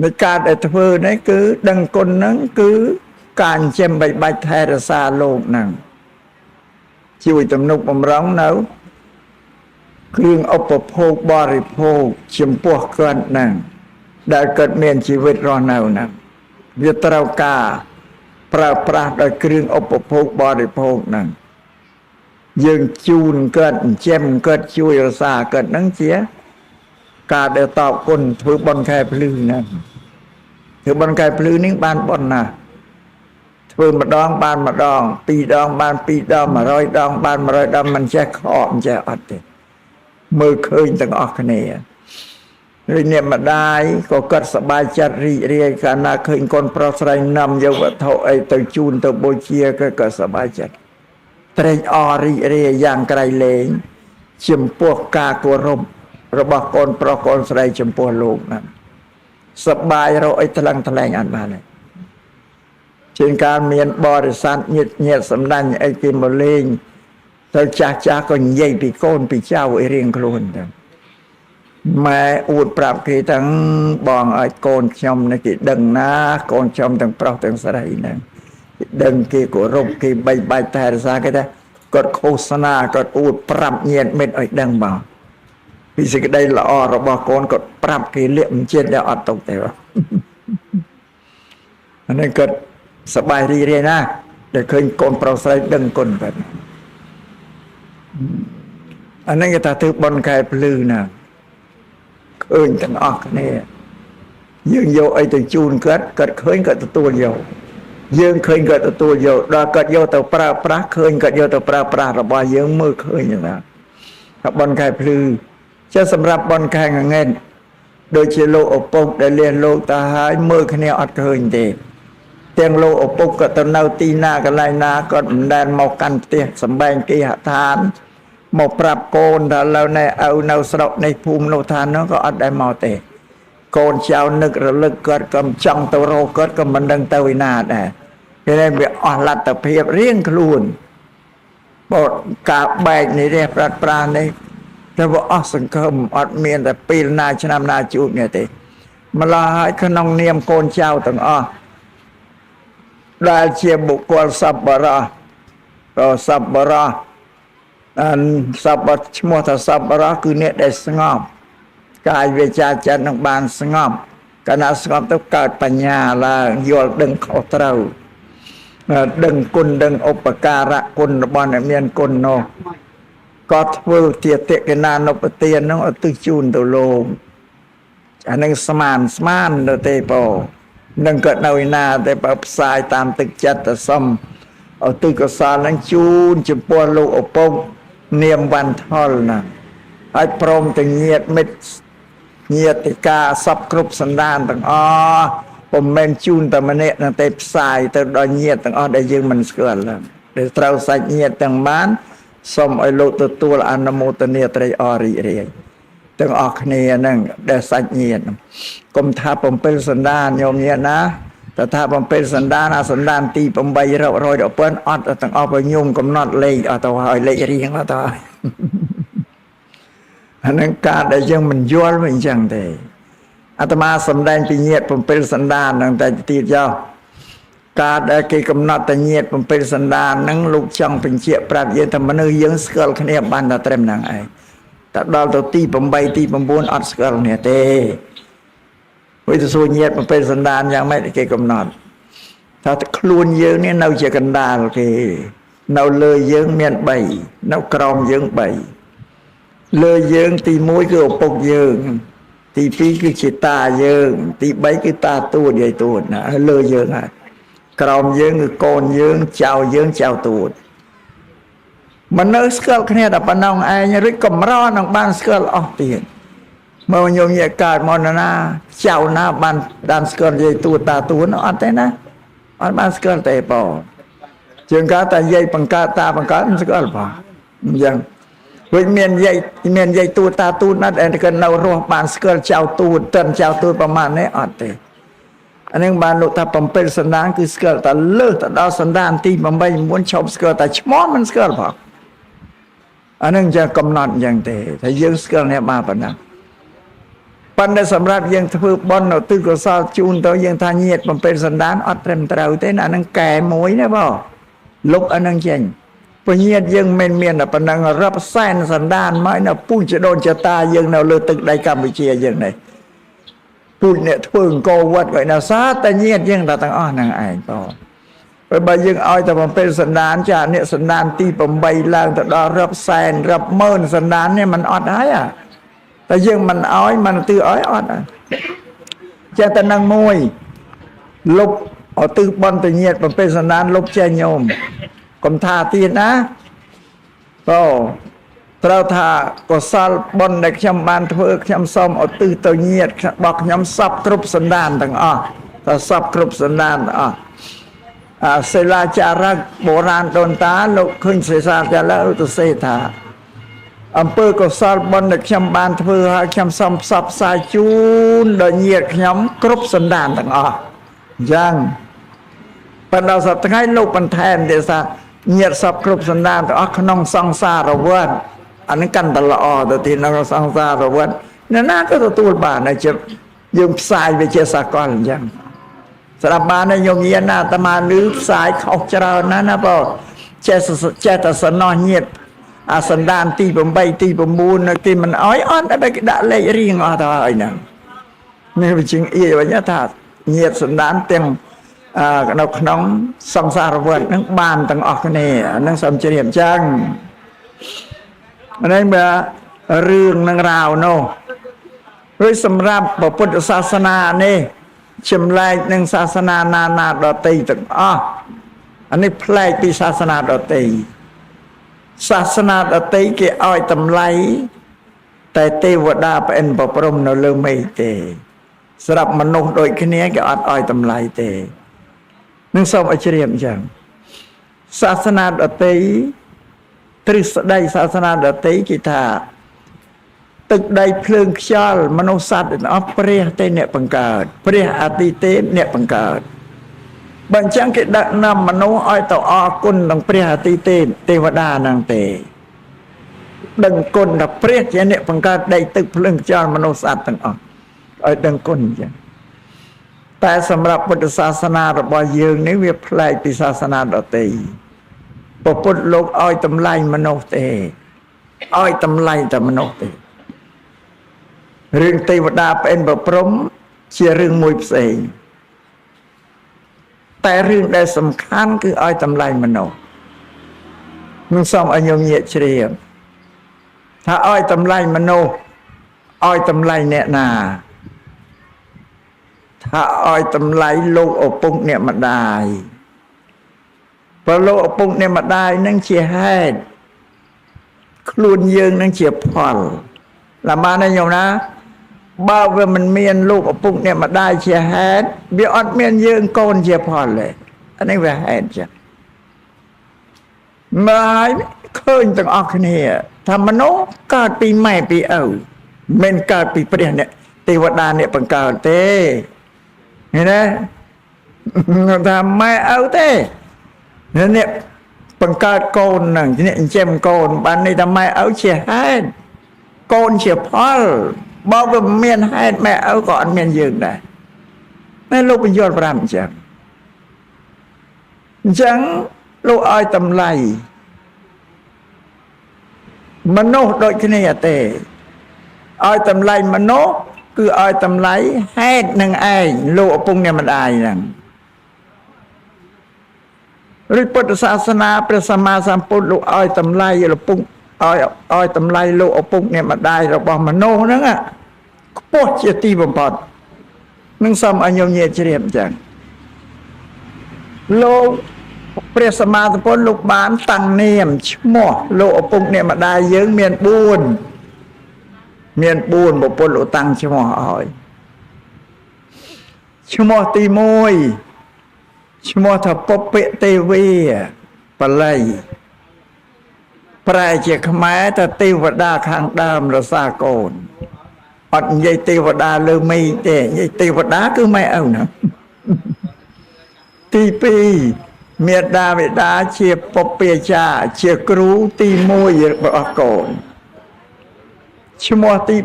នៃការដែលធ្វើនេះគឺដឹងគុណហ្នឹងគឺការចិញ្ចឹមបីបាច់ថែរក្សាលោកហ្នឹងជួយទំនុកបំរុងនៅគ្រឿងឧបភោគបរិភោគចំពោះគាត់ហ្នឹងដែលគាត់មានជីវិតរស់នៅហ្នឹងវាត្រូវការប្រើប្រាស់ដោយគ្រឿងឧបភោគបរិភោគហ្នឹងយើងជូនគាត់ចិញ្ចឹមគាត់ជួយរក្សាគាត់ហ្នឹងជាការដែលតបគុណធ្វើបុណ្យខែភ្លឺហ្នឹងធ្វើបុណ្យខែភ្លឺនេះបានបុណ្យណាស់ធ្វើម្ដងបានម្ដងពីរដងបានពីរដង100ដងបាន100ដងមិនចេះខកមិនចេះអត់ទេមើលឃើញទាំងអស់គ្នាឬអ្នកម្ដាយក៏គាត់សប្បាយចិត្តរីករាយកាលណាឃើញកូនប្រុសស្រីនាំយកវត្ថុអីទៅជូនទៅបូជាក៏សប្បាយចិត្តត្រេកអររីករាយយ៉ាងក្រៃលែងចំពោះការគោរពរបស់កូនប្រុសកូនស្រីចំពោះលោកហ្នឹងសប្បាយរកអីថ្លឹងថ្លែងអត់បានទេជាងការមានបរិស័ទញាតិញាតិសម្ដាញ់អីគេមកលេងទៅចាស់ចាស់ក៏និយាយពីកូនពីចៅអីរៀងខ្លួនទៅម៉ែអួតប្រាប់គេទាំងបងឲ្យកូនខ្ញុំនេះគេដឹងណាកូនខ្ញុំទាំងប្រុសទាំងស្រីហ្នឹងគេដឹងគេគោរពគេបីបាច់ថែរក្សាគេថាគាត់ឃោសនាគាត់អួតប្រាប់ញាតិមិត្តឲ្យដឹងបងពីសេចក្តីល្អរបស់កូនគាត់ប្រាប់គេលាក់មិនជាតិដែលអត់ទុកទេបងអានេះគាត់សប្បាយរីករាយណាស់ដែលឃើញកូនប្រុសស្រីដឹងគុណបែបអានេះគេថាធ្វើបុណ្យខែភ្លឺណាឃើញទាំងអស់គ្នា យើងយកអីទៅជូនគាត់គាត់ឃើញគាត់ទទួលយកយើងឃើញគាត់ទទួលយកដល់គាត់យកទៅប្រើប្រាស់ឃើញគាត់យកទៅប្រើប្រាស់របស់យើងមើលឃើញណាថាបុណ្យខែភ្លឺចេះសម្រាប់បុណ្យខែងងឹតដូចជាលោកឪពុកដែលលះលោកតាហើយមើលគ្នាអត់ឃើញទេទាំងលោកឪពុកក៏ទៅនៅទីណាកន្លែងណាគាត់មិនដែលមកកាន់ផ្ទះសម្បែងគេហដ្ឋានមកប្រាប់កូនថាឥឡូវនេះឪនៅស្រុកនេះភូមិនោះឋាននោះក៏អត់ដែលមកទេកូនចៅនឹករលឹកគាត់ក៏មិនចង់ទៅរកគាត់ក៏មិនដឹងទៅឯណាដែរគេថាវាអស់លទ្ធភាពរៀងខ្លួនបើការបែកនេះទេប្រាត់ប្រាស់នេះតែវាអស់សង្ឃឹមអត់មានតែពេលណាឆ្នាំណាជួបនេះទេម្ល៉េះហើយក្នុងនាមកូនចៅទាំងអស់ដែលជាបុគ្គលសប្បុរសក៏សប្បុរសអានសប្បុរសឈ្មោះថាសប្បុរសគឺអ្នកដែលស្ងប់កាយវាចាចិត្តនឹងបានស្ងប់កាលណាស្ងប់ទៅកើតបញ្ញាឡើងយល់ដឹងខុសត្រូវដឹងគុណដឹងឧបការៈគុណរបស់អ្នកមានគុណនោះក៏ធ្វើទាតិកណានុបទាននោះឧទ្ទិសជូនទៅលោកអានឹងស្មានស្មានទៅទេបងនឹងក៏នៅឯណាទេបើផ្សាយតាមទឹកចិត្តទៅសុំឧទ្ទិសកុសលនឹងជូនចំពោះលោកឪពុកនាមវ៉ាន់ថុលណាហើយព្រមទាំងញាតិមិត្តញាតិកាសពគ្រប់សន្តានទាំងអស់ពុំមែនជូនតែម្នាក់នឹងទេផ្សាយទៅដល់ញាតិទាំងអស់ដែលយើងមិនស្គាល់ដែលត្រូវសាច់ញាតិទាំងបានសូមឲ្យលោកទទួលអនុមោទនាត្រេកអររីករាយទាំងអស់គ្នាហ្នឹងដែលសាច់ញាតិកុំថា7សន្តានញោមញាតិណាតែថា7សន្តានអាសន្តានទី8រាប់រយដល់ប៉ុនអត់ទាំងអស់បើញោមកំណត់លេខអត់ទៅហើយលេខរៀងអត់ទៅហើយអានឹងការដែលយើងមិនយល់វាអញ្ចឹងទេអាត្មាសំដែងពីញាតិ7សន្តានហ្នឹងតែទៀតចុះការដែលគេកំណត់តែញាតិ7សន្តានហ្នឹងលោកចង់បញ្ជាក់ប្រាប់យើងថាមនុស្សយើងស្គាល់គ្នាបានតែត្រឹមហ្នឹងឯងតែដល់ទៅទី8ទី9អត់ស្គាល់គ្នាទេវាទៅសួរញាតិ7សន្តានយ៉ាងម៉េចគេកំណត់ថាខ្លួនយើងនេះនៅជាកណ្ដាលគេនៅលើយើងមាន3នៅក្រោមយើង3លើយើងទី1គឺឪពុកយើងទី2គឺជាតាយើងទី3គឺតាទួតយាយទួតណាលើយើងហើយក្រោមយើងគឺកូនយើងចៅយើងចៅទួតមនុស្សស្គាល់គ្នាតែប៉ុណ្ណឹងឯងឬកម្រនឹងបានស្គាល់អស់ទៀតមកញោមញាកើតមកណាចៅណាបានបានស្គាល់យាយទួតតាទួតអត់ទេណាអត់បានស្គាល់ទេបងជាងកើតតែយាយបង្កើតតាបង្កើតមិនស្គាល់បងអញ្ចឹងវិញមានយាយមានយាយទួតតាទួតណាស់ដែលគេនៅរស់បានស្គាល់ចៅទួតតិនចៅទួតប្រមាណនេះអត់ទេអានេះបានលោកថា7សន្តានគឺស្គាល់តែលើសទៅដល់សន្តានទី8 9ឈប់ស្គាល់តែឈ្មោះមិនស្គាល់ផងអានេះចឹងកំណត់អញ្ចឹងទេថាយើងស្គាល់អ្នកបានប៉ុណ្ណាប៉ុន្តែសម្រាប់យើងធ្វើបុណ្យនៅទិសកុសលជូនទៅយើងថាញាតិ7សន្តានអត់ត្រឹមត្រូវទេណាហ្នឹងកែមួយណាបងលុបអាហ្នឹងចេញពញាតយើងមិនមានតែប៉ុណ្ណឹងរាប់សែនសន្តានមកនៅពូជដូនចតាយើងនៅលើទឹកដីកម្ពុជាយើងនេះពូជអ្នកធ្វើអង្គរវត្តក៏នៅសាតែញាតយើងតែទាំងអស់ហ្នឹងឯងបងព្រោះបើយើងឲ្យតែ7សន្តានចាអ្នកសន្តានទី8ឡើងទៅដល់រាប់សែនរាប់ម៉ឺនសន្តាននេះมันអត់ហើយអាតែយើងមិនឲ្យមិនទិឲ្យអត់ចេះតែនឹងមួយលុបអទិសបុណ្យទៅញាត7សន្តានលុបចេះញោមកុំថាទៀតណាបងត្រូវថាកុសលបុណ្យដែលខ្ញុំបានធ្វើខ្ញុំសូមឧទ្ទិសទៅញាតរបស់ខ្ញុំសពគ្រប់សន្តានទាំងអស់ថាសពគ្រប់សន្តានទាំងអស់អាសិលាចារឹកបុរាណដូនតាលោកឃើញសិលាចារឹកទៅសេថាអំពើកុសលបុណ្យដែលខ្ញុំបានធ្វើហើយខ្ញុំសូមផ្សព្វផ្សាយជូនដល់ញាតិខ្ញុំគ្រប់សន្តានទាំងអស់អញ្ចឹងប៉ុន្តែសប្តាហ៍ថ្ងៃលោកបន្ថែមទៀតថាញាតិសពគ្រប់សន្តានទាំងអស់ក្នុងសង្សារវដ្តអានេះកាន់តែល្អទៅទីក្នុងសង្សារវដ្តអ្នកណាក៏ទទួលបានដែរជាយើងផ្សាយវាជាសកលអញ្ចឹងស្រាប់បានញោមញាតិណាអាត្មាឮផ្សាយខុសច្រើនណាស់ណាបងចេះចេះតែសំណោះញាតិអាសន្តានទី8ទី9នៅគេមិនអោយអត់តែគេដាក់លេខរៀងអស់ទៅហើយហ្នឹងនេះវាជាងអៀវិញថាញាតិសន្តានទាំងនៅក្នុងសង្សារវដ្តហ្នឹងបានទាំងអស់គ្នាហ្នឹងសូមជ្រាបអញ្ចឹងនេះបើរឿងនឹងរាវនោះហើយសម្រាប់ពុទ្ធសាសនានេះ ចម្លែកនឹងសាសនាណាណាដតីទាំងអស់អានេះប្លែកពីសាសនាដតីសាសនាដតីគេឲ្យតម្លៃតែទេវតាប្អិនប្រព្រំនៅលើមេឃទេសម្រាប់មនុស្សដូចគ្នាគេអត់ឲ្យតម្លៃទេនឹងសូមឲ្យជ្រាបអញ្ចឹងសាសនាដតីទ្រឹស្ដីសាសនាដតីគេថាទឹកដីភ្លើងខ្យល់មនុស្សសត្វទាំងអស់ព្រះទេអ្នកបង្កើតព្រះអាទិទេពអ្នកបង្កើតបើអញ្ចឹងគេដឹកនាំមនុស្សឲ្យទៅអរគុណនឹងព្រះអាទិទេពទេវតាហ្នឹងទេដឹងគុណដល់ព្រះជាអ្នកបង្កើតដីទឹកភ្លើងខ្យល់មនុស្សសត្វទាំងអស់ឲ្យដឹងគុណអញ្ចឹងតែសម្រាប់ពុទ្ធសាសនារបស់យើងនេះវាប្លែកពីសាសនាដទៃព្រះពុទ្ធលោកឲ្យតម្លៃមនុស្សទេឲ្យតម្លៃតែមនុស្សទេរឿងទេវតាប្អិនប្រព្រំជារឿងមួយផ្សេងតែរឿងដែលសំខាន់គឺឲ្យតម្លៃមនុស្សនឹងសូមឲ្យញោមញាកជ្រាបថាឲ្យតម្លៃមនុស្សឲ្យតម្លៃអ្នកណាថាឲ្យតម្លៃលោកឪពុកអ្នកម្ដាយព្រោះលោកឪពុកអ្នកម្ដាយនឹងជាហេតុខ្លួនយើងនឹងជាផលឡាបានទេញោមណាបើវាមិនមានលោកឪពុកអ្នកម្ដាយជាហេតុវាអត់មានយើងកូនជាផលទេអានេះវាហេតុចឹងមើលហើយឃើញទាំងអស់គ្នាថាមនុស្សកើតពីម៉ែពីឪមិនកើតពីព្រះអ្នកទេវតាអ្នកបង្កើតទេឃើញទេថាម៉ែឪទេអ្នកបង្កើតកូនហ្នឹងអ្នកចិញ្ចឹមកូនបាននេះថាម៉ែឪជាហេតុកូនជាផលបើវាមានហេតុម៉ែឪក៏អត់មានយើងដែរតែលោកបញ្យល់5អញ្ចឹងអញ្ចឹងលោកឲ្យតម្លៃមនុស្សដូចគ្នាទេឲ្យតម្លៃមនុស្សគឺឲ្យតម្លៃហេតុនឹងឯងលោកឪពុកអ្នកម្ដាយហ្នឹងឬពុទ្ធសាសនាព្រះសម្មាសម្ពុទ្ធលោកឲ្យតម្លៃឪពុកឲ្យតម្លៃលោកឪពុកអ្នកម្ដាយរបស់មនុស្សហ្នឹងខ្ពស់ជាទីបំផុតនឹងសូមឲ្យញោមញាតិជ្រាបអញ្ចឹងលោកព្រះសម្មាសម្ពុទ្ធលោកបានតាំងនាមឈ្មោះលោកឪពុកអ្នកម្ដាយយើងមាន4មាន4បុគ្គលលោកតាំងឈ្មោះឲ្យឈ្មោះទី1ឈ្មោះថាពុព្វទេវីបាលីប្រែជាខ្មែរថាទេវតាខាងដើមរសាកូនអត់និយាយទេវតាលើមេឃទេនិយាយទេវតាគឺម៉ែឪណាទី2មេដាបិតាជាពុព្វាចារជាគ្រូទី1របស់កូនឈ្មោះទី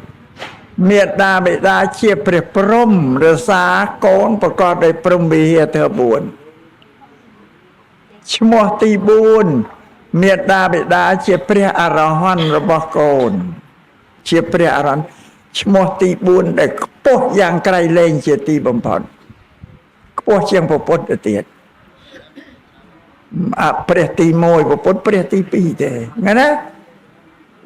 3មេដាបិតាជាព្រះព្រំរសាកូនប្រកបដោយព្រំវិហារធម៌4ឈ្មោះទី4មេដាបិតាជាព្រះអរហន្តរបស់កូនជាព្រះអរហន្តឈ្មោះទី4ដែលខ្ពស់យ៉ាងក្រៃលែងជាទីបំផុតខ្ពស់ជាងព្រះពុទ្ធទៅទៀតអព្រះទី1ព្រះពុទ្ធព្រះទី2ទេงั้นណា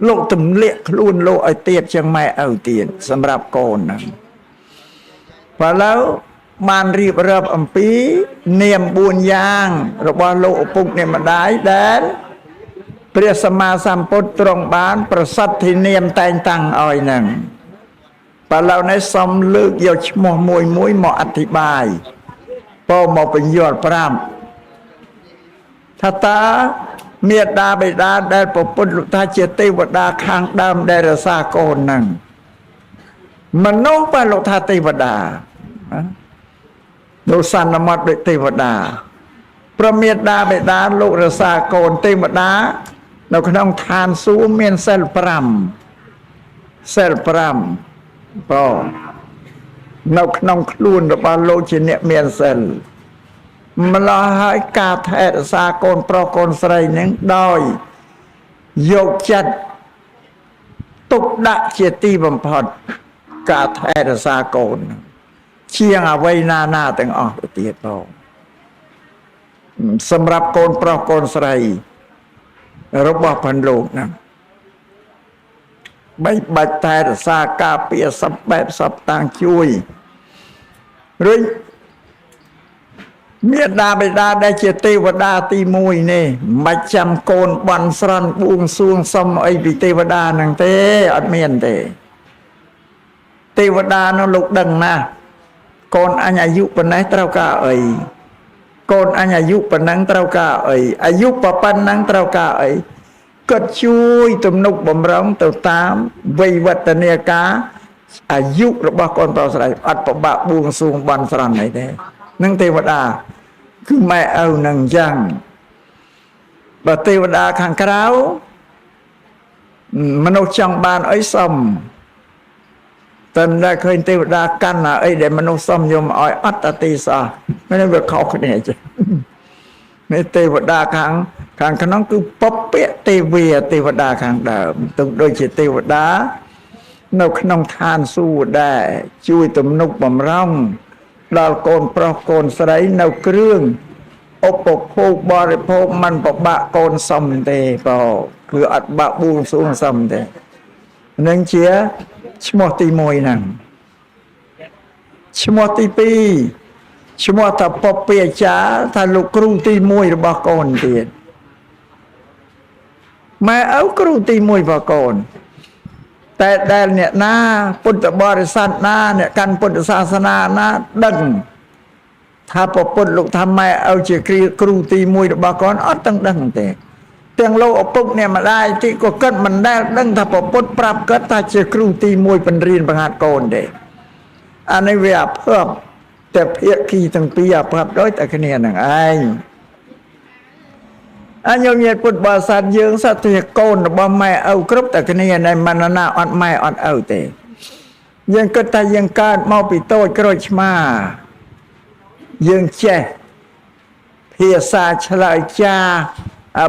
លោកទម្លាក់ខ្លួនលោកឲ្យទៀតជាងម៉ែឪទៀតសម្រាប់កូនហ្នឹងបើឡូវបានរៀបរាប់អំពីនាម4យ៉ាងរបស់លោកឪពុកអ្នកម្ដាយដែលព្រះសម្មាសម្ពុទ្ធទ្រង់បាន ប្រសិទ្ធិនាមតែងតាំងឲ្យហ្នឹងបើឡូវនេះសូមលើកយកឈ្មោះមួយមួយមកអធិប្បាយពោមកបញ្យល់ប្រាប់ថាតើមេដាបិតាដែលប្រពុតលោកថាជាទេវតាខាងដើមដែលរសាកូនហ្នឹងមនុស្សបើលោកថាទេវតាលោកសន្មត់ដូចទេវតាប្រមេដាបិតាលោករសាកូនទេវតានៅក្នុងឋានសួគ៌មានសិល5សិល5បើនៅក្នុងខ្លួនរបស់លោកជាអ្នកមានសិលម្លោះហើយការថែរក្សាកូនប្រុសកូនស្រីនឹងដោយយកចិត្តទុកដាក់ជាទីបំផុតការថែរក្សាកូនជាងអ្វីណាណាទាំងអស់ទៅទៀតបងសម្រាប់កូនប្រុសកូនស្រីរបស់ផាន់លោកហ្នឹងបីបាច់ថែរក្សាការពារសពបែបសពតាំងជួយ រួចមេដាបេដាដែលជាទេវតាទី1នេះមិនចាំកូនបន់ស្រន់បួងសួងសុំអីពីទេវតាហ្នឹងទេអត់មានទេទេវតានោះលោកដឹងណាស់កូនអញអាយុប៉ុណ្ណេះត្រូវការអីកូនអញអាយុប៉ុណ្ណឹងត្រូវការអីអាយុប៉ុណ្ណឹងត្រូវការអីគាត់ជួយទំនុកបំរុងទៅតាមវ័យវឌ្ឍនាការអាយុរបស់កូនប្រុសស្រីអត់ពិបាកបួងសួងបន់ស្រន់អីទេនឹងទេវតាគឺម៉ែឪនឹងអញ្ចឹងបើទេវតាខាងក្រៅមនុស្សចង់បានអីសុំតែមិនដែលឃើញទេវតាកាន់អីដែលមនុស្សសុំយកមកឲ្យអត់តាទីសោះមិនវាខុសគ្នាចឹងនេះទេវតាខាងក្នុងគឺពពកទេវាទេវតាខាងដើមទុកដូចជាទេវតានៅក្នុងឋានសួគ៌ដែរជួយទំនុកបំរុងដល់កូនប្រុសកូនស្រីនៅគ្រឿងឧបភោគបរិភោគមិនពិបាកកូនសុំទេបើគឺអត់បាក់បួងសួងសុំទេនឹងជាឈ្មោះទី1ហ្នឹងឈ្មោះទី2ឈ្មោះថាពពអាចារ្យថាលោកគ្រូទី1របស់កូនទៀតម៉ែឪគ្រូទី1របស់កូនតែដែលអ្នកណាពុទ្ធបរិស័ទណាអ្នកកាន់ពុទ្ធសាសនាណាដឹងថាពុទ្ធលោកថាម៉ែឪជាគ្រូទី1របស់កូនអត់ទាំងដឹងទេទាំងលោកឪពុកអ្នកម្ដាយទីក៏គិតមិនដែលដឹងថាពុទ្ធប្រាប់គិតថាជាគ្រូទី1បង្រៀនបង្ហាត់កូនទេអានេះវាអភ័ព្វតែភាគីទាំងពីរអភ័ព្វដូចតែគ្នានឹងឯងអញ្ញញាតិពុទ្ធបរិស័ទយើងសត្វជាកូនរបស់ម៉ែឪគ្រប់តែគ្នាណែមិនណាអត់ម៉ែអត់ឪទេយើងគិតថាយើងកើតមកពីតូចក្រូចឆ្មាយើងចេះភាសាឆ្លើយចា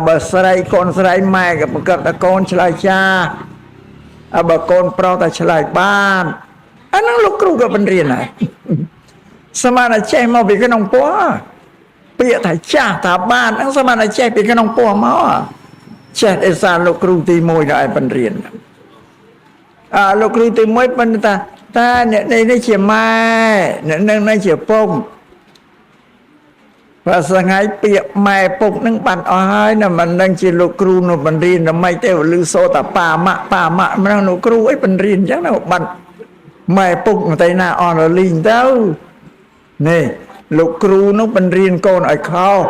បើស្រីកូនស្រីម៉ែក៏បង្កើតតែកូនឆ្លើយចាបើកូនប្រុសតែឆ្លើយបានអាហ្នឹងលោកគ្រូក៏បង្រៀនដែរស្មានតែចេះមកពីក្នុងពោះពាក្យថាចាស់ថាបានហ្នឹងស្មានតែចេះពីក្នុងពោះមកចេះដោយសារលោកគ្រូទី1ដែលឲ្យបង្រៀនលោកគ្រូទី1ប៉ុន្តែតាអ្នកនេះជាម៉ែអ្នកនឹងនេះជាពុកបើស្ងៃពាក្យម៉ែពុកនឹងបាត់អស់ហើយណាមិនដឹងជាលោកគ្រូនោះបង្រៀនដើម្បីទេឮសូរតាប៉ាម៉ាក់ប៉ាម៉ាក់ហ្នឹងលោកគ្រូអីបង្រៀនអញ្ចឹងណាបាត់ម៉ែពុកទៅណាអស់រលីងទៅនេះលោកគ្រូនោះបង្រៀនកូនឲ្យខុស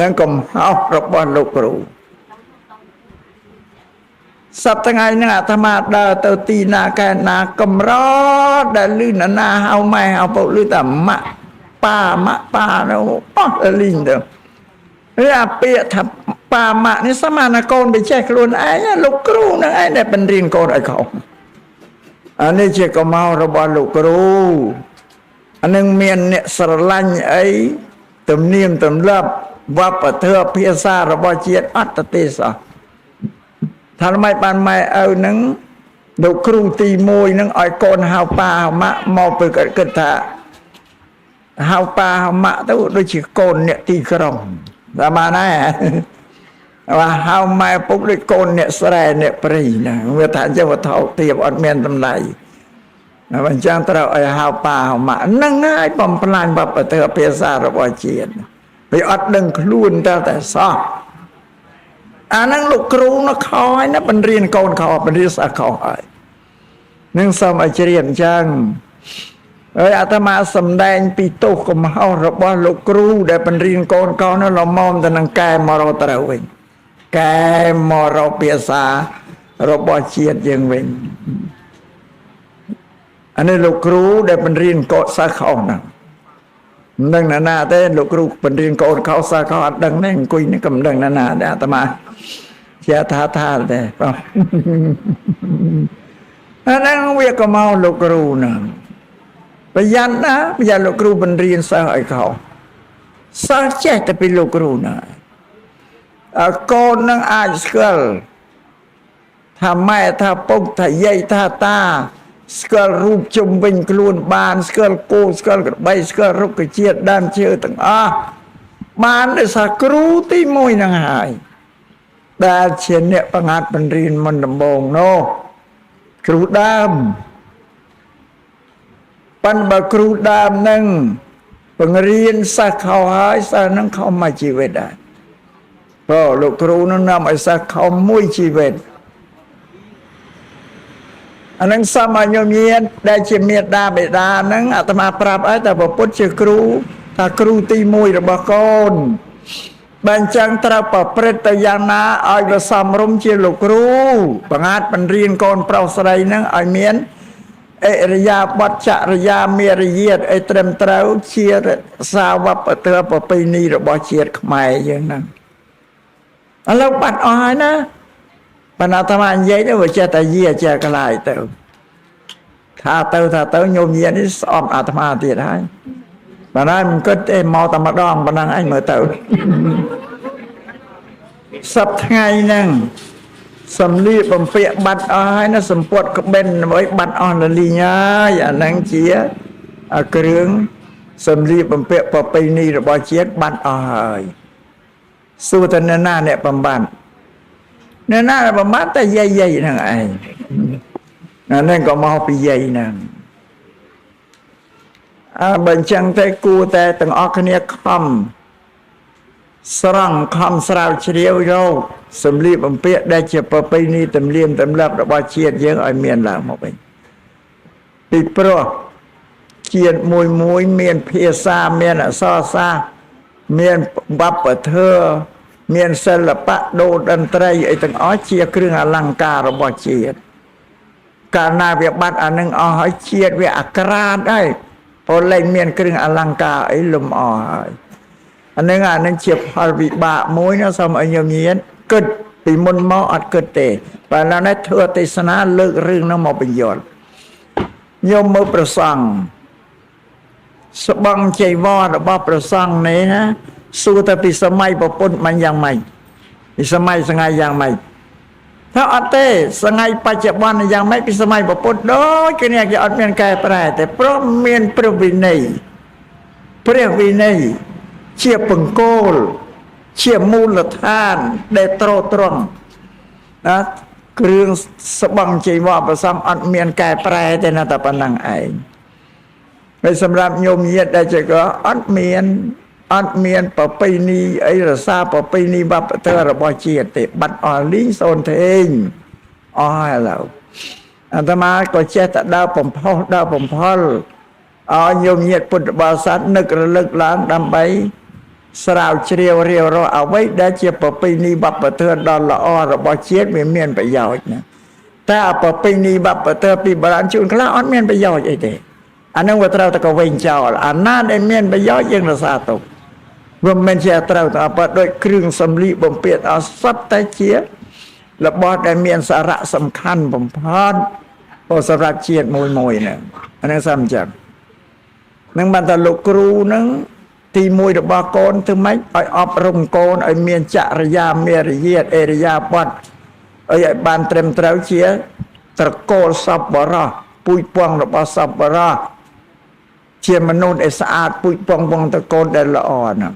នឹងកំហុសរបស់លោកគ្រូសប្តាហ៍ថ្ងៃហ្នឹងអាត្មាដើរទៅទីណាកែណាកម្រដែលឮណាណាហៅម៉ែហៅពុកឮតែម៉ាក់ប៉ាម៉ាក់ប៉ានោះអស់លីងទៅវាអាពាក្យថាប៉ាម៉ាក់នេះស្មានតែកូនវាចេះខ្លួនឯងលោកគ្រូនឹងឯងដែលបង្រៀនកូនឲ្យខុសអានេះជាកំហុសរបស់លោកគ្រូអានឹងមានអ្នកស្រឡាញ់អីទំនៀមទម្លាប់វប្បធម៌ភាសារបស់ជាតិអត់ទេសោះថាម៉េចបានម៉ែឪនឹងលោកគ្រូទី1នឹងឲ្យកូនហៅប៉ាហៅម៉ាក់មកពេលគាត់គិតថាហៅប៉ាហៅម៉ាក់ទៅដូចជាកូនអ្នកទីក្រុងតែបានដែរបើហៅម៉ែពុកដូចកូនអ្នកស្រែអ្នកព្រៃណាវាថាចេះវត្ថុទាបអត់មានតម្លៃអញ្ចឹងត្រូវឲ្យហៅប៉ាហៅម៉ាក់ហ្នឹងហើយបំផ្លាញវប្បធម៌ភាសារបស់ជាតិវាអត់ដឹងខ្លួនតើតែសោះអាហ្នឹងលោកគ្រូនោះខុសហើយណាបង្រៀនកូនខុសបង្រៀនសិស្សខុសហើយនឹងសូមឲ្យជ្រាបអញ្ចឹងហើយអាត្មាសំដែងពីទោសកំហុសរបស់លោកគ្រូដែលបង្រៀនកូនកូននោះលមមទៅនឹងកែមករកត្រូវវិញកែមករកភាសារបស់ជាតិយើងវិញអានេះលោកគ្រូដែលបង្រៀនកូនសិស្សខុសហ្នឹងមិនដឹងណាណាទេលោកគ្រូបង្រៀនកូនខុសសិស្សខុសអត់ដឹងទេអង្គុយនេះក៏មិនដឹងណាណាដែរអាត្មាជាថាថាទេបងអាហ្នឹងវាក៏មកលោកគ្រូហ្នឹងប្រយ័ត្នណាប្រយ័ត្នលោកគ្រូបង្រៀនសិស្សឲ្យខុសសិស្សចេះតែពីលោកគ្រូណាកូននឹងអាចស្គាល់ថាម៉ែថាពុកថាយាយថាតាស្គាល់រូបជុំវិញខ្លួនបានស្គាល់គោស្គាល់ក្របីស្គាល់រុក្ខជាតិដើមឈើទាំងអស់បានដោយសារគ្រូទី1ហ្នឹងហើយដែលជាអ្នកបង្ហាត់បង្រៀនមុនដំបូងនោះគ្រូដើម ប៉ុន្តែបើគ្រូដើមនឹងបង្រៀនសិស្សខុសហើយសិស្សនឹងខុសមួយជីវិតដែរព្រោះលោកគ្រូនឹងនាំឲ្យសិស្សខុសមួយជីវិតអានឹងសមឲ្យញោមញាតដែលជាមេដាបេដាហ្នឹងអាត្មាប្រាប់ឲ្យតែពុទ្ធជាគ្រូថាគ្រូទី1របស់កូនបើអញ្ចឹងត្រូវប្រព្រឹត្តទៅយ៉ាងណាឲ្យវាសមរម្យជាលោកគ្រូបង្ហាត់បង្រៀនកូនប្រុសស្រីហ្នឹងឲ្យមានអរិយាបថចរិយាមេរយាទអីត្រឹមត្រូវជាសាវប្បធម៌ប្រពៃណីរបស់ជាតិខ្មែរយើងហ្នឹងឥឡូវបាត់អស់ហើយណាបណ្ណាអាត្មានិយាយទៅវាចេះតែយាចេះខ្លាយទៅថាទៅថាទៅញោមយានេះស្អប់អាត្មាទៀតហើយបណ្ណាមិនគិតទេមកតែម្ដងប៉ុណ្ណឹងឯងមើលទៅសប្ថ្ងៃហ្នឹងសំលៀកបំពាក់បាត់អស់ហើយណាសម្ពុតក្បិនអ្វីបាត់អស់លលីងហើយអាហ្នឹងជាគ្រឿងសំលៀកបំពាក់ប្រពៃណីរបស់ជាតិបាត់អស់ហើយសួរទៅអ្នកណាអ្នកបំបត្តិអ្នកណាបំបត្តិតែយាយយាយហ្នឹងឯងអាហ្នឹងក៏មកពីយាយហ្នឹងអើបើអញ្ចឹងទេគួរតែទាំងអស់គ្នាខំស្រង់ខំស្រាវជ្រាវយកសម្លៀកបំពាក់ដែលជាប្រពៃណីទំនៀមទម្លាប់របស់ជាតិយើងឲ្យមានឡើងមកវិញពីព្រោះជាតិមួយមួយមានភាសាមានអក្សរសាស្ត្រមានវប្បធម៌មានសិល្បៈដូតន្ត្រីអីទាំងអស់ជាគ្រឿងអលង្ការរបស់ជាតិកាលណាវាបាត់អានឹងអស់ហើយជាតិវាអាក្រាតហើយព្រោះលែងមានគ្រឿងអលង្ការអីលំអហើយអានឹងជាផលវិបាកមួយណាសូមឲ្យញោមញាតគិតពីមុនមកអត់គិតទេបើឥឡូវនេះធ្វើទេសនាលើករឿងនោះមកបញ្យល់ញោមមើលប្រសង់ស្បង់ចីវររបស់ប្រសង់នេះណាសួរតែពីសម័យប្រពន្ធមិនយ៉ាងម៉េចពីសម័យសងៃយ៉ាងម៉េចថាអត់ទេសងៃបច្ចុប្បន្នយ៉ាងម៉េចពីសម័យប្រពន្ធដូចគ្នាគេអត់មានកែប្រែទេព្រោះមានព្រះវិន័យព្រះវិន័យជាបង្គោលជាមូលដ្ឋានដែលទ្រទ្រង់ណាគ្រឿងស្បង់ចីវរប្រសង់អត់មានកែប្រែទេណាតែប៉ុណ្្នឹងឯងហើយសម្រាប់ញោមញាតដែលជាក៏អត់មានប្រពៃណីអីរសាប្រពៃណីវប្បធម៌របស់ជាតិទេបាត់អស់លីងសូនធេងអស់ហើយឥឡូវអាត្មាក៏ចេះតែដើរបំផុសដើរបំផុលឲ្យញោមញាតពុទ្ធបរិស័ទនឹករលឹកឡើងដើម្បីស្រាវជ្រាវរាវរកអ្វីដែលជាប្រពៃណីវប្បធម៌ដ៏ល្អរបស់ជាតិវាមានប្រយោជន៍ណាតែអប្រពៃណីវប្បធម៌ពីបុរាណជួនខ្លះអត់មានប្រយោជន៍អីទេអានឹងវាត្រូវតែក៏វិញចោលអាណាដែលមានប្រយោជន៍យើងរក្សាទុកវាមិនជាត្រូវតែបើដូចគ្រឿងសម្លៀកបំពាក់អស់សុទ្ធតែជារបស់ដែលមានសារៈសំខាន់បំផុតសម្រាប់ជាតិមួយមួយហ្នឹងអានឹងសំចឹងនឹងបានតែលោកគ្រូហ្នឹងទីមួយរបស់កូនធ្វើម៉េចឲ្យអប់រំកូនឲ្យមានចរិយាមេរយាទអរិយាបថឲ្យបានត្រឹមត្រូវជាត្រកូលសប្បុរសពូជពងរបស់សប្បុរសជាមនុស្សដែលស្អាតពូជពងវងត្រកូលដែលល្អហ្នឹង